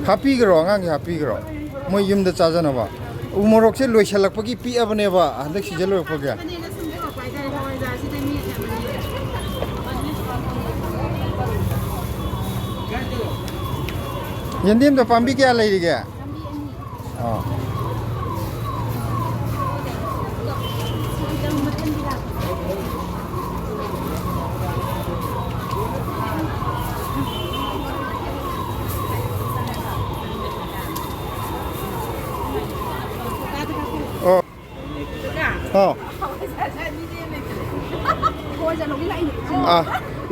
ꯍꯥꯞꯄꯤꯈ꯭ꯔꯣ, ꯑꯉꯥꯡꯒꯤ ꯍꯥꯞꯄꯤꯈ꯭ꯔꯣ, ꯃꯣꯏ ꯌꯨꯝꯗ ꯆꯥꯖꯅꯕ꯫ ꯎ ꯃꯣꯔꯣꯛꯁꯦ ꯂꯣꯏꯁꯤꯜꯂꯛꯄꯒꯤ ꯄꯤꯛꯑꯕꯅꯦꯕ, ꯍꯟꯗꯛ ꯁꯤꯖꯟ ꯂꯣꯏꯔꯛꯄꯒꯤ꯫ ꯌꯦꯟꯗꯦꯝꯗꯣ ꯄꯥꯝꯕꯤ ꯀꯌꯥ ꯂꯩꯔꯤꯒꯦ? ꯑꯥ꯫ ꯑꯣ꯫ ꯑꯥ꯫ ꯑꯥ,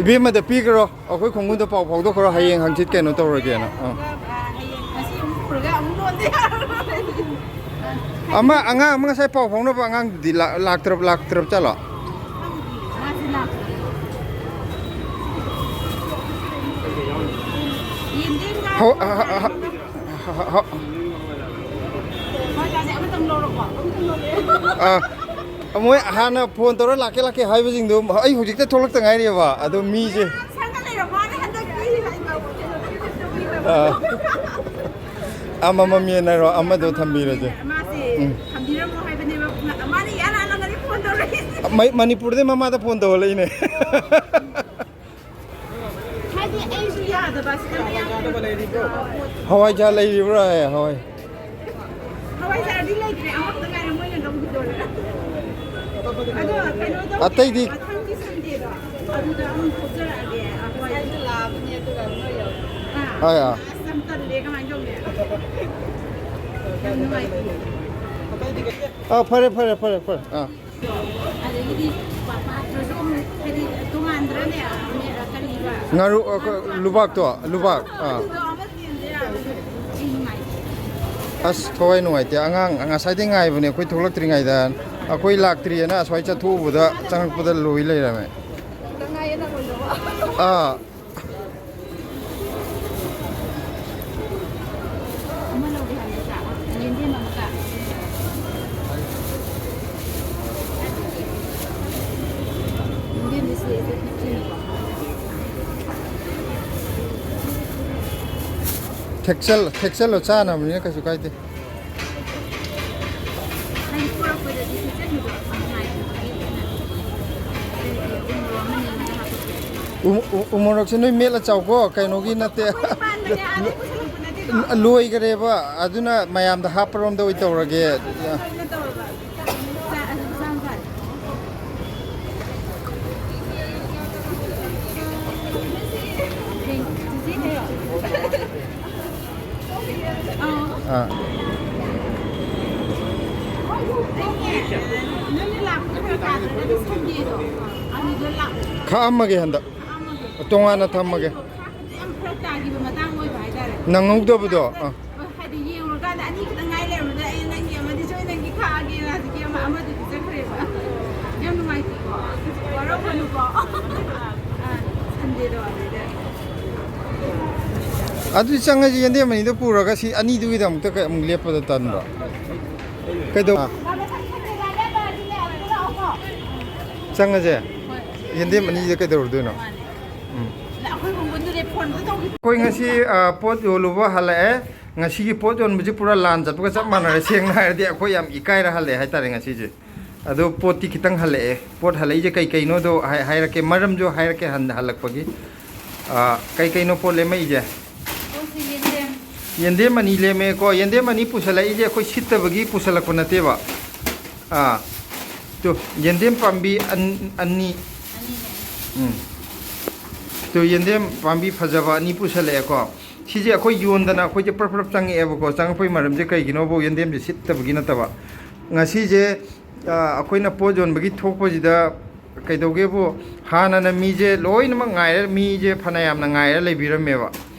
ꯏꯕꯦꯝꯃꯗ ꯄꯤꯈ꯭ꯔꯣ, ꯑꯩꯈꯣꯏ ꯈꯣꯡꯒꯨꯟꯗ ꯄꯥꯎ ꯐꯥꯎꯗꯣꯛꯈ꯭ꯔꯣ, ꯍꯌꯦꯡ ꯍꯪꯆꯤꯠ ꯀꯩꯅꯣ ꯇꯧꯔꯒꯦꯅ꯫ ꯑꯥ꯫ ꯑꯃ ꯑꯉꯥꯡ ꯑꯃ ꯉꯁꯥꯏ ꯄꯥꯎ ꯐꯥꯎꯅꯕ ꯑꯉꯥꯡꯗꯨꯗꯤ ꯂꯥꯛ-, ꯂꯥꯛꯇ꯭ꯔꯕ, ꯂꯥꯛꯇ꯭ꯔꯕ ꯆꯠꯂꯣ? ꯍꯣ-, ꯍ-, ꯍ-, ꯍ-, ꯍ-, ꯑꯥ, ꯃꯣꯏ ꯍꯥꯟꯅ ꯐꯣꯟ ꯇꯧꯔ ꯂꯥꯛꯀꯦ, ꯂꯥꯛꯀꯦ ꯍꯥꯏꯕꯁꯤꯡꯗꯣ ꯑꯩ ꯍꯧꯖꯤꯛꯇ ꯊꯣꯛꯂꯛꯇ ꯉꯥꯏꯔꯤꯑꯕ, ꯑꯗꯣ ꯃꯤꯁꯦ, ꯑꯥ, ꯑꯃꯃꯝ ꯌꯦꯟꯅꯔꯣ, ꯑꯃꯗꯣ ꯊꯝꯕꯤꯔꯁꯦ꯫ ꯃꯥꯁꯦ ꯎꯝ꯫ ꯊꯝꯕꯤꯔꯝꯃꯣ ꯍꯥꯏꯕꯅꯦꯕ꯫ ꯃꯥꯅ ꯏꯍꯥꯟ ꯍꯥꯟꯅ ꯅꯪꯒꯤ ꯐꯣꯟ ꯇꯧꯔꯛꯏꯁꯦ꯫ ꯃ-, ꯃꯅꯤꯄꯨꯔꯗꯩ ꯃꯃꯥꯗ ꯐꯣꯟ ꯇꯧꯍꯜꯂꯛꯏꯅꯦ꯫ ꯍꯥꯏꯗꯤ ꯑꯩꯁꯨ ꯌꯥꯗꯕ ꯁꯤꯗ ꯃꯌꯥꯝ ꯍꯋꯥꯏꯖꯥꯔ ꯂꯩꯔꯤꯕ꯭ꯔꯥ? ꯍꯥꯏ, ꯍꯋꯥꯏ꯫ ꯍꯋꯥꯏꯖꯥꯔꯗꯤ ꯂꯩꯇ꯭ꯔꯦ, ꯑꯃꯈꯛꯇ ꯉꯥꯏꯔꯦ ꯃꯣꯏꯅ ꯂꯧꯈꯤꯗꯣꯔꯦ꯫ ꯑꯗꯣ ꯀꯩꯅꯣ ꯇꯧꯗꯦ, ꯑꯇꯩꯗꯤ? ꯃꯊꯪꯒꯤ ꯁꯟꯗꯦꯗꯣ ꯑꯗꯨꯗ ꯑꯃꯨꯛ ꯊꯣꯛꯆꯔꯛꯑꯒꯦ꯫ ꯍꯋꯥꯏ꯫ ꯉꯁꯥꯏꯁꯨ ꯂꯥꯛꯑꯕꯅꯦ, ꯑꯗꯨꯒ ꯅꯣꯏ ꯌꯧꯔꯦ꯫ ꯑꯥ꯫ ꯑꯁ, ꯌꯥꯝ ꯇꯜꯂꯦ, ꯀꯃꯥꯏꯅ ꯇꯧꯅꯤ? ꯌꯥꯝ ꯅꯨꯡꯉꯥꯏꯇꯦ꯫ ꯑꯥ, ꯐꯔꯦ, ꯐꯔꯦ, ꯐꯔꯦ, ꯐꯔꯦ꯫ ꯑꯥ꯫ ꯑꯗꯒꯤꯗꯤ ꯄꯥ-, ꯄꯥꯇ꯭ꯔꯁꯨ ꯑꯃꯨꯛ ꯍꯥꯏꯗꯤ ꯇꯣꯉꯥꯟꯗ꯭ꯔꯅꯦ? ꯀꯔꯤꯕ? ꯉꯥꯔꯨ, ꯑ, ꯀ-, ꯂꯨꯕꯥꯛꯇꯣ, ꯂꯨꯕꯥꯛ꯫ ꯑꯥ꯫ ꯑꯗꯨꯗꯣ ꯑꯃ ꯆꯦꯟꯗ ꯌꯥꯔꯣꯏ꯫ ꯑꯩ ꯅꯨꯡꯉꯥꯏꯇꯦ꯫ ꯑꯁ, ꯊꯋꯥꯏ ꯅꯨꯡꯉꯥꯏꯇꯦ꯫ ꯑꯉꯥꯡ ꯉꯁꯥꯏꯗꯩ ꯉꯥꯏꯕꯅꯦ ꯑꯩꯈꯣꯏ ꯊꯣꯛꯂꯛꯇ꯭ꯔꯤꯉꯩꯗ꯫ ꯑꯩꯈꯣꯏ ꯂꯥꯛꯇ꯭ꯔꯤꯑꯅ ꯑꯁ꯭ꯋꯥꯏ ꯆꯠꯊꯣꯛꯎꯕꯗ ꯆꯪꯉꯛꯄꯗ ꯂꯣꯏ ꯂꯩꯔꯝꯃꯦ꯫ ꯈꯤꯇꯪ ꯉꯥꯏꯌꯦ ꯅꯪꯉꯣꯟꯗ꯫ ꯑꯥ꯫ ꯑꯃ ꯂꯧꯒꯦ ꯍꯥꯏꯕꯅꯤꯗ, ꯌꯦꯟꯗꯦꯝ ꯑꯃꯒ꯫ ꯌꯦꯟꯗꯦꯝꯗꯤ ꯁꯤꯗꯩꯁꯤꯗ fifty ꯅꯤꯀꯣ꯫ ꯊꯦꯛꯆꯜ ꯊꯦꯛꯆꯜꯂꯣ, ꯆꯥꯅꯕꯅꯤꯅ ꯀꯩꯁꯨ ꯀꯥꯏꯗꯦ꯫ ꯎ- ꯎ- ꯎꯃꯣꯔꯣꯛꯁꯦ ꯅꯣꯏ ꯃꯦꯠꯂ ꯆꯥꯎꯀꯣ, ꯀꯩꯅꯣꯒꯤ ꯅꯠꯇꯦ꯫ ꯂꯣꯏꯈꯔꯦꯕ, ꯑꯗꯨꯅ ꯃꯌꯥꯝꯗ ꯍꯥꯞꯄꯔꯣꯝꯗ ꯑꯣꯏ ꯇꯧꯔꯒꯦ꯫ ꯑꯥ꯫ ꯈꯥꯛꯑꯝꯃꯒꯦ ꯍꯟꯗꯛ꯫ ꯇꯣꯉꯥꯟꯅ ꯊꯝꯃꯒꯦ꯫ ꯌꯥꯝ ꯐꯔꯛ ꯇꯥꯈꯤꯕ ꯃꯇꯥꯡ ꯑꯣꯏꯕ ꯍꯥꯏꯇꯥꯔꯦ꯫ ꯅꯪꯍꯧꯗꯕꯗꯣ꯫ ꯑꯥ꯫ ꯍꯥꯏꯗꯤ ꯌꯦꯡꯉꯨꯔꯀꯥꯟꯗ ꯑꯅꯤ ꯈꯛꯇꯪ ꯉꯥꯏ ꯂꯩꯔꯝꯕꯗ ꯑꯩꯅ ꯅꯪꯒꯤ ꯑꯃꯗꯤ ꯁꯣꯏ ꯅꯪꯒꯤ ꯈꯥꯛꯑꯒꯦꯅ ꯍꯧꯖꯤꯛꯀꯤ ꯑꯃ ꯑꯃꯗꯨꯗꯤ ꯆꯠꯈ꯭ꯔꯦꯕ꯫ ꯌꯥꯝ ꯅꯨꯡꯉꯥꯏꯇꯦꯀꯣ꯫ ꯋꯥꯔꯧꯒꯅꯨꯀꯣ꯫ ꯑꯥ, ꯁꯟꯗꯦꯗꯣ ꯑꯗꯨꯗ꯫ ꯑꯗꯨꯗꯤ ꯆꯪꯉꯁꯤ, ꯌꯦꯟꯗꯦꯝ ꯑꯅꯤꯗꯣ ꯄꯨꯔꯒ ꯁꯤ ꯑꯅꯤꯗꯨꯒꯤꯗꯃꯛꯇ ꯀꯩ ꯑꯃꯨꯛ ꯂꯦꯞꯄꯗ ꯇꯟꯕ꯫ ꯀꯩꯗꯧ-, ꯆꯪꯉꯁꯦ꯫ ꯌꯦꯟꯗꯦꯝ ꯑꯅꯤꯗ ꯀꯩꯗꯧꯔꯨꯗꯣꯏꯅꯣ? ꯎꯝ꯫ ꯑꯩꯈꯣꯏ ꯉꯁꯤ, ꯑ, ꯄꯣꯠ ꯌꯣꯜꯂꯨꯕ ꯍꯜꯂꯛꯑꯦ꯫ ꯉꯁꯤꯒꯤ ꯄꯣꯠ ꯌꯣꯟꯕꯁꯤ ꯄꯨꯔꯥ ꯂꯥꯟ ꯆꯠꯄꯒ ꯆꯞ ꯃꯥꯟꯅꯔꯦ꯫ ꯁꯦꯡꯅ ꯍꯥꯏꯔꯗꯤ ꯑꯩꯈꯣꯏ ꯌꯥꯝ ꯏꯀꯥꯏꯔ ꯍꯜꯂꯛꯑꯦ ꯍꯥꯏꯇꯥꯔꯦ ꯉꯁꯤꯁꯦ꯫ ꯑꯗꯣ ꯄꯣꯠꯇꯤ ꯈꯤꯇꯪ ꯍꯜꯂꯛꯑꯦ꯫ ꯄꯣꯠ ꯍꯜꯂꯛꯏꯁꯦ ꯀꯩ ꯀꯩꯅꯣꯗꯣ ꯍꯥꯏ-, ꯍꯥꯏꯔꯛꯀꯦ, ꯃꯔꯝꯁꯨ ꯍꯥꯏꯔꯛꯀꯦ ꯍꯟ-, ꯍꯜꯂꯛꯄꯒꯤ꯫ ꯑ, ꯀꯩ ꯀꯩꯅꯣ ꯄꯣꯠ ꯂꯦꯝꯃꯛꯏꯁꯦ? ꯄꯣꯠꯁꯦ ꯌꯦꯟꯗꯦꯝ꯫ ꯌꯦꯟꯗꯦꯝ ꯑꯅꯤ ꯂꯦꯝꯃꯦꯀꯣ꯫ ꯌꯦꯟꯗꯦꯝ ꯑꯅꯤ ꯄꯨꯁꯜꯂꯛꯏꯁꯦ ꯑꯩꯈꯣꯏ ꯁꯤꯠꯇꯕꯒꯤ ꯄꯨꯁꯜꯂꯛꯄ ꯅꯠꯇꯦꯕ꯫ ꯑꯥ, ꯇꯨ, ꯌꯦꯟꯗꯦꯝ ꯄꯥꯝꯕꯤ ꯑꯟ-, ꯑꯅꯤ꯫ ꯑꯅꯤꯅꯦ꯫ ꯎꯝ꯫ ꯇꯨ, ꯌꯦꯟꯗꯦꯝ ꯄꯥꯝꯕꯤ ꯐꯖꯕ ꯑꯅꯤ ꯄꯨꯁꯜꯂꯛꯑꯦꯀꯣ꯫ ꯁꯤꯁꯦ ꯑꯩꯈꯣꯏ ꯌꯣꯟꯗꯅ ꯑꯩꯈꯣꯏꯁꯦ ꯄ꯭ꯔꯞ ꯄ꯭ꯔꯞ ꯆꯪꯉꯛꯑꯦꯕꯀꯣ꯫ ꯆꯪꯉꯛꯄꯒꯤ ꯃꯔꯝꯁꯦ ꯀꯩꯒꯤꯅꯣꯕꯨ ꯌꯦꯟꯗꯦꯝꯁꯦ ꯁꯤꯠꯇꯕꯒꯤ ꯅꯠꯇꯕ꯫ ꯉꯁꯤꯁꯦ, ꯑ, ꯑꯩꯈꯣꯏꯅ ꯄꯣꯠ ꯌꯣꯟꯕꯒꯤ ꯊꯣꯛꯄꯁꯤꯗ ꯀꯩꯗꯧꯒꯦꯕꯨ, ꯍꯥꯟꯅꯅ ꯃꯤꯁꯦ ꯂꯣꯏꯅꯃꯛ ꯉꯥꯏꯔ, ꯃꯤꯁꯦ ꯐꯅꯌꯥꯝꯅ ꯉꯥꯏꯔ ꯂꯩꯕꯤꯔꯝꯃꯦꯕ꯫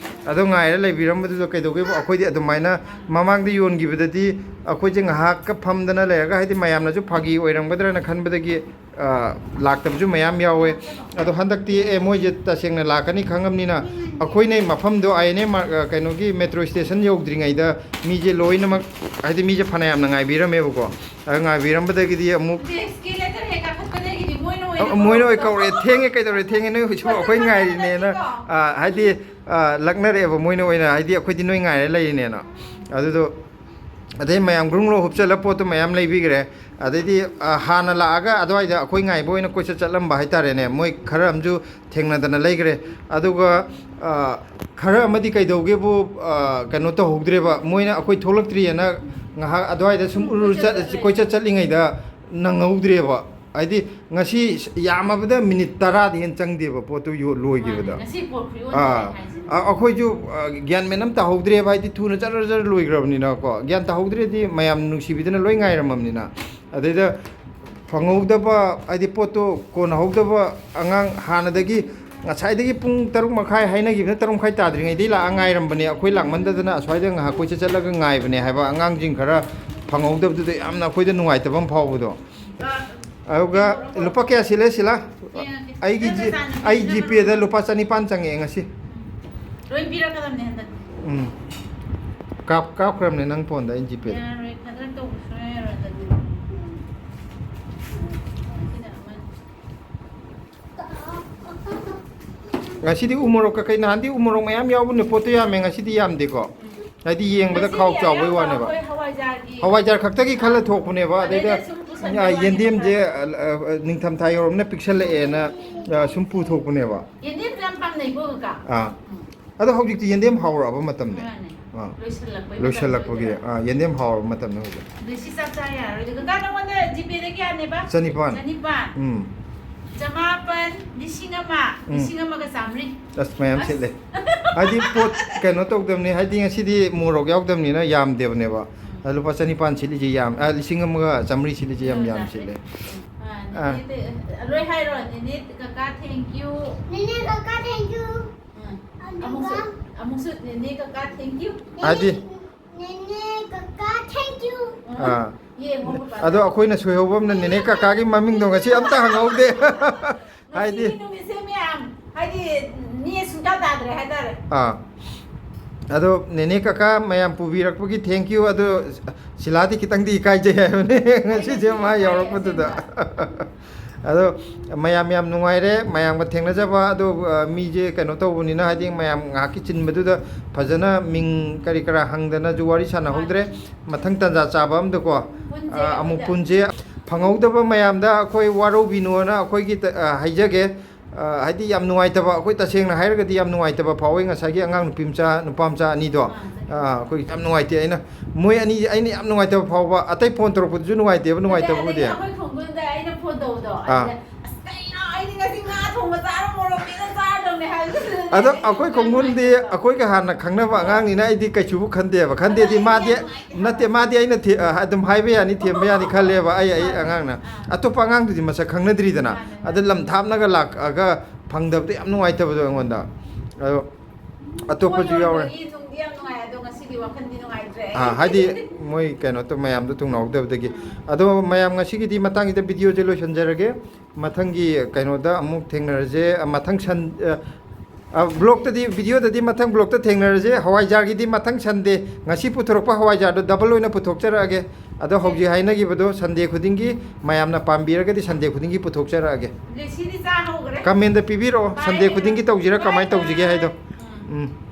ꯑꯗꯣ ꯉꯥꯏꯔ ꯂꯩꯕꯤꯔꯝꯕꯗꯨꯗ ꯀꯩꯗꯧꯒꯦꯕꯨ, ꯑꯩꯈꯣꯏꯗꯤ ꯑꯗꯨꯃꯥꯏꯅ ꯃꯃꯥꯡꯗ ꯌꯣꯟꯈꯤꯕꯗꯗꯤ ꯑꯩꯈꯣꯏꯁꯦ ꯉꯥꯏꯍꯥꯛꯀ ꯐꯝꯗꯅ ꯂꯩꯔꯒ, ꯍꯥꯏꯗꯤ ꯃꯌꯥꯝꯅꯁꯨ ꯐꯥꯒꯤ ꯑꯣꯏꯔꯝꯒꯗ꯭ꯔꯅ ꯈꯟꯕꯗꯒꯤ, ꯑ, ꯂꯥꯛꯇꯕꯁꯨ ꯃꯌꯥꯝ ꯌꯥꯎꯋꯦ꯫ ꯑꯗꯣ ꯍꯟꯗꯛꯇꯤ, ꯑꯦ, ꯃꯣꯏꯁꯦ ꯇꯁꯦꯡꯅ ꯂꯥꯛꯀꯅꯤ ꯈꯪꯉꯕꯅꯤꯅ, ꯑꯩꯈꯣꯏꯅ ꯃꯐꯝꯗꯣ ꯑꯥꯏ ꯑꯦꯟ ꯑꯦ ꯃꯥꯔ-, ꯑ, ꯀꯩꯅꯣꯒꯤ ꯃꯦꯇ꯭ꯔꯣ ꯁ꯭ꯇꯦꯁꯟ ꯌꯧꯗ꯭ꯔꯤꯉꯩꯗ ꯃꯤꯁꯦ ꯂꯣꯏꯅꯃꯛ, ꯍꯥꯏꯗꯤ ꯃꯤꯁꯦ ꯐꯅꯌꯥꯝꯅ ꯉꯥꯏꯕꯤꯔꯝꯃꯦꯕꯀꯣ꯫ ꯑꯗ ꯉꯥꯏꯕꯤꯔꯝꯕꯗꯒꯤꯗꯤ ꯑꯃꯨꯛ ꯗꯦꯁꯀꯤ ꯂꯦꯇꯔ ꯍꯦꯛ ꯀꯥꯈꯠꯄꯗꯒꯤꯗꯤ ꯃꯣꯏꯅ ꯃꯣꯏꯅ ꯑꯣꯏ ꯀꯧꯔꯛꯑꯦ, "ꯊꯦꯡꯉꯦ, ꯀꯩꯗꯧꯔꯦ ꯊꯦꯡꯉꯦ, ꯅꯣꯏ ꯍꯧꯖꯤꯛꯐꯥꯎ ꯑꯩꯈꯣꯏ ꯉꯥꯏꯔꯤꯅꯦꯅ"꯫ ꯑꯥ, ꯍꯥꯏꯗꯤ, ꯑꯥ, ꯂꯛꯅꯔꯛꯑꯦꯕ ꯃꯣꯏꯅ ꯑꯣꯏꯅ, ꯍꯥꯏꯗꯤ, "ꯑꯩꯈꯣꯏꯗꯤ ꯅꯣꯏ ꯉꯥꯏꯔ ꯂꯩꯔꯤꯅꯦꯅ"꯫ ꯑꯗꯨꯗꯣ ꯑꯗꯩ ꯃꯌꯥꯝ ꯒ꯭ꯔꯨꯡ ꯒ꯭ꯔꯣ ꯍꯨꯞꯆꯜꯂ ꯄꯣꯠꯇꯣ ꯃꯌꯥꯝ ꯂꯩꯕꯤꯈ꯭ꯔꯦ꯫ ꯑꯗꯩꯗꯤ, ꯑꯥ, ꯍꯥꯟꯅ ꯂꯥꯛꯑꯒ ꯑꯗꯨꯋꯥꯏꯗ ꯑꯩꯈꯣꯏ ꯉꯥꯏꯕ ꯑꯣꯏꯅ ꯀꯣꯏꯆꯠ ꯆꯠꯂꯝꯕ ꯍꯥꯏꯇꯥꯔꯦꯅꯦ, ꯃꯣꯏ ꯈꯔ ꯑꯃꯁꯨ ꯊꯦꯡꯅꯗꯅ ꯂꯩꯈ꯭ꯔꯦ꯫ ꯑꯗꯨꯒ, ꯑꯥ, ꯈꯔ ꯑꯃꯗꯤ ꯀꯩꯗꯧꯒꯦꯕꯨ, ꯑꯥ, ꯀꯩꯅꯣ ꯇꯧꯍꯧꯗ꯭ꯔꯦꯕ, ꯃꯣꯏꯅ ꯑꯩꯈꯣꯏ ꯊꯣꯛꯂꯛꯇ꯭ꯔꯤꯑꯅ ꯉꯥꯏꯍꯥꯛ ꯑꯗꯨꯋꯥꯏꯗ ꯁꯨꯝ ꯎꯔꯨ ꯆꯠ-, ꯀꯣꯏꯆꯠ ꯆꯠꯂꯤꯉꯩꯗ ꯅꯪꯍꯧꯗ꯭ꯔꯦꯕ꯫ ꯍꯥꯏꯗꯤ, ꯉꯁꯤ ꯌꯥꯝꯃꯕꯗ ꯃꯤꯅꯤꯠ ꯇꯔꯥꯗꯤ ꯍꯦꯟ ꯆꯪꯗꯦꯕ ꯄꯣꯠꯇꯨ ꯌꯣ-, ꯂꯣꯏꯈꯤꯕꯗ꯫ ꯃꯥꯅꯦ, ꯉꯁꯤ ꯄꯣꯠ ꯈꯨꯌꯣꯟ ꯑꯥ꯫ ꯇꯧꯔꯦ ꯍꯥꯏꯁꯦ꯫ ꯑ-, ꯑꯩꯈꯣꯏꯁꯨ, ꯑ, ꯒ꯭ꯌꯥꯟ ꯃꯦꯟ ꯑꯝ ꯇꯥꯍꯧꯗ꯭ꯔꯦꯕ, ꯍꯥꯏꯗꯤ, ꯊꯨꯅ ꯖꯔ ꯖꯔ ꯂꯣꯏꯈ꯭ꯔꯕꯅꯤꯅꯀꯣ꯫ ꯒ꯭ꯌꯥꯟ ꯇꯥꯍꯧꯗ꯭ꯔꯦꯗꯤ, ꯃꯌꯥꯝ ꯅꯨꯡꯁꯤꯕꯤꯗꯅ ꯂꯣꯏ ꯉꯥꯏꯔꯝꯃꯕꯅꯤꯅ꯫ ꯑꯗꯩꯗ ꯐꯪꯍꯧꯗꯕ, ꯍꯥꯏꯗꯤ, ꯄꯣꯠꯇꯣ ꯀꯣꯟꯅꯍꯧꯗꯕ ꯑꯉꯥꯡ ꯍꯥꯟꯅꯗꯒꯤ, ꯉꯁꯥꯏꯗꯒꯤ ꯄꯨꯡ ꯇꯔꯨꯛ ꯃꯈꯥꯏ ꯍꯥꯏꯅꯈꯤꯕꯅ ꯇꯔꯨꯛ ꯃꯈꯥꯏ ꯇꯥꯗ꯭ꯔꯤꯉꯩꯗꯩ ꯂꯥꯛꯑ ꯉꯥꯏꯔꯝꯕꯅꯦ, ꯑꯩꯈꯣꯏ ꯂꯥꯛꯃꯟꯗꯗꯅ ꯑꯁ꯭ꯋꯥꯏꯗ ꯉꯥꯏꯍꯥꯛ ꯀꯣꯏꯆꯠ ꯆꯠꯂꯒ ꯉꯥꯏꯕꯅꯦ ꯍꯥꯏꯕ ꯑꯉꯥꯡꯁꯤꯡ ꯈꯔ ꯐꯪꯍꯧꯗꯕꯗꯨꯗ ꯌꯥꯝꯅ ꯑꯩꯈꯣꯏꯗ ꯅꯨꯡꯉꯥꯏꯇꯕ ꯑꯃ ꯐꯥꯎꯕꯗꯣ꯫ ꯑꯗꯨꯒ ꯂꯨꯄꯥ ꯀꯌꯥ ꯁꯤꯜꯂꯦ, ꯁꯤꯂꯥ? ꯌꯦꯡꯉꯒꯦ꯫ ꯑꯩꯒꯤ ꯅꯪ ꯖꯤ-, ꯅꯆꯥꯅꯨꯄꯤꯗꯨꯅ ꯑꯩ ꯖꯤꯄꯦꯗ ꯂꯨꯄꯥ ꯆꯅꯤꯄꯥꯟ ꯆꯪꯉꯛꯑꯦ ꯉꯁꯤ꯫ ꯎꯝ꯫ ꯂꯣꯏ ꯄꯤꯔꯛꯀꯗꯕꯅꯦ ꯍꯟꯗꯛꯇꯤ꯫ ꯎꯝ꯫ ꯀꯥꯞ-, ꯀꯥꯞꯈ꯭ꯔꯕꯅꯦ ꯅꯪ ꯐꯣꯟꯗ ꯑꯩ ꯖꯤꯄꯦꯗ꯫ ꯌꯥꯔꯣꯏ, ꯈꯗ꯭ꯔꯛ ꯇꯧꯕ ꯁꯨꯡꯌꯥ ꯌꯥꯔꯣꯏ ꯍꯟꯗꯛꯇꯤ꯫ ꯁꯤꯅ ꯑꯃꯅꯤ꯫ ꯉꯁꯤꯗꯤ ꯎ ꯃꯣꯔꯣꯛ ꯀꯀꯩ, ꯅꯍꯥꯟꯗꯤ ꯎ ꯃꯣꯔꯣꯛ ꯃꯌꯥꯝ ꯌꯥꯎꯕꯅꯦ, ꯄꯣꯠꯇꯣ ꯌꯥꯝꯃꯦ, ꯉꯁꯤꯗꯤ ꯌꯥꯝꯗꯦꯀꯣ꯫ ꯎꯝ꯫ ꯍꯥꯏꯗꯤ ꯌꯦꯡꯕꯗ ꯉꯁꯤꯗꯤ ꯈꯥꯎ ꯆꯥꯎꯕꯩ ꯑꯌꯥꯝꯕ ꯋꯥꯅꯦꯕ꯫ ꯑꯩꯈꯣꯏ ꯍꯋꯥꯏꯖꯥꯔꯒꯤ ꯍꯋꯥꯏꯖꯥꯔ ꯈꯛꯇꯒꯤ ꯈꯜꯂ ꯊꯣꯛꯄꯅꯦꯕ, ꯑꯗꯩꯗ ꯑꯗꯩꯗ ꯁꯨꯝ ꯄꯨꯁꯟꯕ ꯑ, ꯋꯥꯅꯦꯕ꯫ ꯌꯦꯟꯗꯦꯝꯁꯦ, ꯑ, ꯑ, ꯅꯤꯡꯊꯝꯊꯥ ꯌꯧꯔꯕꯅꯤꯅ ꯄꯤꯛꯁꯜꯂꯛꯑꯦꯅ, ꯑ, ꯁꯨꯝ ꯄꯨꯊꯣꯛꯄꯅꯦꯕ꯫ ꯌꯦꯟꯗꯦꯝꯁꯨ ꯌꯥꯝ ꯄꯥꯝꯅꯩꯀꯣ, ꯀꯀꯥ? ꯑꯥ꯫ ꯎꯝ꯫ ꯑꯗꯣ ꯍꯧꯖꯤꯛꯇꯤ ꯌꯦꯟꯗꯦꯝ ꯍꯥꯎꯔꯛꯑꯕ ꯃꯇꯝꯅꯦ꯫ ꯃꯥꯅꯦ꯫ ꯑꯥ꯫ ꯂꯣꯏꯁꯤꯜꯂꯛꯄꯩ ꯃꯇꯝ ꯂꯣꯏꯁꯤꯜꯂꯛꯄꯒꯤ, ꯑꯣꯏꯗꯣꯏꯔꯥ? ꯑꯥ, ꯌꯦꯟꯗꯦꯝ ꯍꯥꯎꯔꯕ ꯃꯇꯝꯅꯦ ꯍꯧꯖꯤꯛ꯫ ꯑꯗꯨ ꯁꯤ ꯆꯥꯛ ꯆꯥ ꯌꯥꯔꯔꯣꯏ꯫ ꯀꯀꯥ, ꯅꯉꯣꯟꯗ ꯖꯤꯄꯦꯗ ꯀꯌꯥꯅꯦꯕ? ꯆꯅꯤꯄꯥꯟ꯫ ꯆꯅꯤꯄꯥꯟ꯫ ꯎꯝ꯫ ꯆꯃꯥꯄꯟ, ꯂꯤꯁꯤꯡ ꯑꯃ, ꯎꯝ꯫ ꯂꯤꯁꯤꯡ ꯑꯃꯒ ꯆꯥꯃꯔꯤ꯫ ꯑꯁ, ꯃꯌꯥꯝ ꯑꯁ꯫ ꯁꯤꯠꯂꯦ꯫ ꯍꯥꯏꯗꯤ ꯄꯣꯠ ꯀꯩꯅꯣ ꯇꯧꯗꯕꯅꯤ, ꯍꯥꯏꯗꯤ ꯉꯁꯤꯗꯤ ꯃꯣꯔꯣꯛ ꯌꯥꯎꯗꯕꯅꯤꯅ ꯌꯥꯝꯗꯦꯕꯅꯦꯕ꯫ ꯎꯝ꯫ ꯑꯗꯣ ꯂꯨꯄꯥ ꯆꯅꯤꯄꯥꯟ ꯁꯤꯠꯂꯤꯁꯦ ꯌꯥꯝ-, ꯑ, ꯂꯤꯁꯤꯡ ꯑꯃꯒ ꯆꯥꯃꯔꯤ ꯁꯤꯠꯂꯤꯁꯦ ꯌꯥꯝ, ꯌꯥꯝ ꯌꯥꯝꯗꯦ꯫ ꯁꯤꯠꯂꯦ꯫ ꯑꯥ, ꯑꯥ꯫ ꯅꯠꯇꯦ, ꯅꯠꯇꯦ, ꯂꯣꯏ ꯍꯥꯏꯔꯣ꯫ ꯅꯦꯅꯦ, ꯀꯀꯥ, thank you꯫ ꯅꯦꯅꯦ, ꯀꯀꯥ, thank you꯫ ꯎꯝ꯫ ꯑꯗꯨꯒ ꯑꯃꯨꯛꯁꯨ, ꯑꯃꯨꯛꯁꯨ ꯅꯦꯅꯦ, ꯀꯀꯥ, thank you꯫ ꯍꯥꯏꯗꯤ? ꯅꯦꯅꯦ, ꯀꯀꯥ, thank you꯫ ꯑꯥ꯫ ꯌꯦꯡꯉꯣ, ꯕꯕꯥ꯫ ꯑꯗꯣ ꯑꯩꯈꯣꯏꯅ ꯁꯣꯏꯍꯧꯕ ꯑꯃꯅ ꯅꯦꯅꯦ ꯀꯀꯥꯒꯤ ꯃꯃꯤꯡꯗꯣ ꯉꯁꯤ ꯑꯝꯇ ꯍꯪꯍꯧꯗꯦ꯫ ꯍꯥꯏꯗꯤ? ꯉꯁꯤꯒꯤ ꯅꯨꯃꯤꯠꯁꯦ ꯃꯌꯥꯝ, ꯍꯥꯏꯗꯤ, ꯅꯦ ꯁꯨꯡꯇꯥ ꯇꯥꯗ꯭ꯔꯦ ꯍꯥꯏꯇꯥꯔꯦ꯫ ꯑꯥ꯫ ꯑꯗꯣ ꯅꯦꯅꯦ ꯀꯀꯥ ꯃꯌꯥꯝ ꯄꯨꯕꯤꯔꯛꯄꯒꯤ thank you꯫ ꯑꯗꯣ ꯁꯤꯂꯥꯗꯤ ꯈꯤꯇꯪꯗꯤ ꯏꯀꯥꯏꯖꯩ ꯍꯥꯏꯕꯅꯦ ꯉꯁꯤꯁꯦ ꯃꯥ ꯌꯥꯎꯔꯛꯄꯗꯨꯗ꯫ ꯑꯗꯣ ꯃꯌꯥꯝ ꯌꯥꯝ ꯅꯨꯡꯉꯥꯏꯔꯦ, ꯃꯌꯥꯝꯒ ꯊꯦꯡꯅꯖꯕ꯫ ꯑꯗꯣ, ꯑ, ꯃꯤꯁꯦ ꯀꯩꯅꯣ ꯇꯧꯕꯅꯤꯅ, ꯍꯥꯏꯗꯤ ꯃꯌꯥꯝ ꯉꯥꯏꯍꯥꯛꯀꯤ ꯆꯤꯟꯕꯗꯨꯗ ꯐꯖꯅ ꯃꯤꯡ ꯀꯔꯤ ꯀꯔꯥ ꯍꯪꯗꯅꯁꯨ ꯋꯥꯔꯤ ꯁꯥꯟꯅꯍꯧꯗ꯭ꯔꯦ꯫ ꯃꯊꯪ ꯇꯥꯟꯖꯥ ꯆꯥꯕ ꯑꯝꯗꯀꯣ, ꯑ, ꯑꯃꯨꯛ ꯄꯨꯟꯁꯦ꯫ ꯐꯪꯍꯧꯗꯕ ꯃꯌꯥꯝꯗ ꯑꯩꯈꯣꯏ ꯋꯥꯔꯧꯕꯤꯅꯣꯅ ꯑꯩꯈꯣꯏꯒꯤ ꯇ-, ꯑ, ꯍꯥꯏꯖꯒꯦ꯫ ꯑ, ꯍꯥꯏꯗꯤ ꯌꯥꯝ ꯅꯨꯡꯉꯥꯏꯇꯕ, ꯑꯩꯈꯣꯏ ꯇꯁꯦꯡꯅ ꯍꯥꯏꯔꯒꯗꯤ ꯌꯥꯝ ꯅꯨꯡꯉꯥꯏꯇꯕ ꯐꯥꯎꯋꯤ꯫ ꯉꯁꯥꯏꯒꯤ ꯑꯉꯥꯡ ꯅꯨꯄꯤ ꯃꯆꯥ, ꯅꯨꯄꯥ ꯃꯆꯥ ꯑꯅꯤꯗꯣ, ꯑ, ꯑꯩꯈꯣꯏ ꯌꯥꯝ ꯅꯨꯡꯉꯥꯏꯇꯦ꯫ ꯑꯩꯅ, ꯃꯣꯏ ꯑꯅꯤ, ꯑꯩꯅ ꯌꯥꯝ ꯅꯨꯡꯉꯥꯏꯇꯕ ꯐꯥꯎꯕ, ꯑꯇꯩ ꯐꯣꯟ ꯇꯧꯔꯛꯄꯗꯨꯁꯨ ꯅꯨꯡꯉꯥꯏꯇꯦꯕ, ꯅꯨꯡꯉꯥꯏꯇꯕꯕꯨꯗꯤ꯫ ꯑꯩꯈꯣꯏ ꯈꯣꯡꯒꯨꯜꯗ ꯑꯩꯅ ꯐꯣꯟ ꯇꯧꯕꯗꯣ, ꯑꯥ꯫ ꯑꯗꯨꯗ, "ꯑꯁ, ꯀꯩꯅꯣ, ꯑꯩꯗꯤ ꯉꯁꯤ ꯉꯥ ꯊꯣꯡꯕ ꯆꯥꯔ ꯃꯣꯔꯣꯛ ꯃꯦꯠꯂ ꯆꯥꯔꯗꯧꯅꯦ" ꯍꯥꯏꯕꯗꯨꯗ ꯑꯗꯣ ꯑꯩꯈꯣꯏ ꯈꯣꯡꯒꯨꯜꯗꯤ ꯑꯩꯈꯣꯏꯒ ꯍꯥꯟꯅ ꯈꯪꯅꯕ ꯑꯉꯥꯡꯅꯤꯅ ꯑꯩꯗꯤ ꯀꯩꯁꯨꯕꯨ ꯈꯟꯗꯦꯕ꯫ ꯈꯟꯗꯦꯗꯤ ꯃꯥꯗꯤ, ꯅꯠꯇꯦ, ꯃꯥꯗꯤ ꯑꯩꯅ ꯊꯤ-, ꯑ, ꯑꯗꯨꯝ ꯍꯥꯏꯕ ꯌꯥꯅꯤ, ꯊꯦꯝꯕ ꯌꯥꯅꯤ ꯈꯜꯂꯦꯕ꯫ ꯑꯩ, ꯑꯩ ꯑꯉꯥꯡꯅ꯫ ꯑꯥ꯫ ꯑꯇꯣꯞꯄ ꯑꯉꯥꯡꯗꯨꯗꯤ ꯃꯁꯛ ꯈꯪꯅꯗ꯭ꯔꯤꯗꯅ꯫ ꯃꯥꯅꯦ, ꯃꯥꯅꯦ꯫ ꯑꯗ ꯂꯝ ꯊꯥꯞꯅꯒ ꯂꯥꯛꯑꯒ ꯐꯪꯗꯕꯗꯣ ꯌꯥꯝ ꯅꯨꯡꯉꯥꯏꯇꯕꯗꯣ ꯑꯩꯉꯣꯟꯗ꯫ ꯑꯗꯣ ꯑꯇꯣꯞꯄꯁꯨ ꯌꯥꯎꯔꯦ꯫ ꯐꯣꯟ ꯌꯧꯔꯛꯄꯒꯤ ꯅꯨꯡꯗꯤ ꯌꯥꯝ ꯅꯨꯡꯉꯥꯏ, ꯑꯗꯣ ꯉꯁꯤꯗꯤ ꯋꯥꯈꯜꯗꯤ ꯅꯨꯡꯉꯥꯏꯇ꯭ꯔꯦ꯫ ꯑꯥ, ꯍꯥꯏꯗꯤ ꯃꯣꯏ ꯀꯩꯅꯣ ꯇꯧ-, ꯃꯌꯥꯝꯗꯣ ꯊꯨꯡꯅꯍꯧꯗꯕꯗꯒꯤ꯫ ꯑꯗꯣ ꯃꯌꯥꯝ, ꯉꯁꯤꯒꯤꯗꯤ ꯃꯇꯥꯡꯁꯤꯗ ꯚꯤꯗꯤꯑꯣꯁꯦ ꯂꯣꯏꯁꯤꯟꯖꯔꯒꯦ꯫ ꯃꯊꯪꯒꯤ ꯀꯩꯅꯣꯗ ꯑꯃꯨꯛ ꯊꯦꯡꯅꯔꯁꯦ꯫ ꯑ, ꯃꯊꯪ ꯁꯟ-, ꯑ, ꯑ, ꯕ꯭ꯂꯣꯛꯇꯗꯤ, ꯚꯤꯗꯤꯑꯣꯗꯗꯤ ꯃꯊꯪ ꯕ꯭ꯂꯣꯛꯇ ꯊꯦꯡꯅꯔꯁꯦ꯫ ꯍꯋꯥꯏꯖꯥꯔꯒꯤꯗꯤ ꯃꯊꯪ ꯁꯟꯗꯦ꯫ ꯉꯁꯤ ꯄꯨꯊꯣꯔꯛꯄ ꯍꯋꯥꯏꯖꯥꯔꯗꯣ ꯗꯕꯜ ꯑꯣꯏꯅ ꯄꯨꯊꯣꯛꯆꯔꯛꯑꯒꯦ꯫ ꯑꯗꯣ ꯍꯧꯖꯤꯛ ꯍꯥꯏꯅꯈꯤꯕꯗꯣ ꯁꯟꯗꯦ ꯈꯨꯗꯤꯡꯒꯤ, ꯃꯌꯥꯝꯅ ꯄꯥꯝꯕꯤꯔꯒꯗꯤ ꯁꯟꯗꯦ ꯈꯨꯗꯤꯡꯒꯤ ꯄꯨꯊꯣꯛꯆꯔꯛꯑꯒꯦ꯫ ꯂꯦꯁꯤꯗꯤ ꯆꯥ ꯍꯧꯈ꯭ꯔꯦ꯫ ꯀꯃꯦꯟꯗ ꯄꯤꯕꯤꯔꯛꯑꯣ, ꯁꯟꯗꯦ ꯈꯨꯗꯤꯡꯒꯤ ꯇꯧꯁꯤꯔꯥ ꯀꯃꯥꯏꯅ ꯇꯧꯁꯤꯒꯦ ꯍꯥꯏꯗꯣ꯫ ꯎꯝ꯫ ꯎꯝ꯫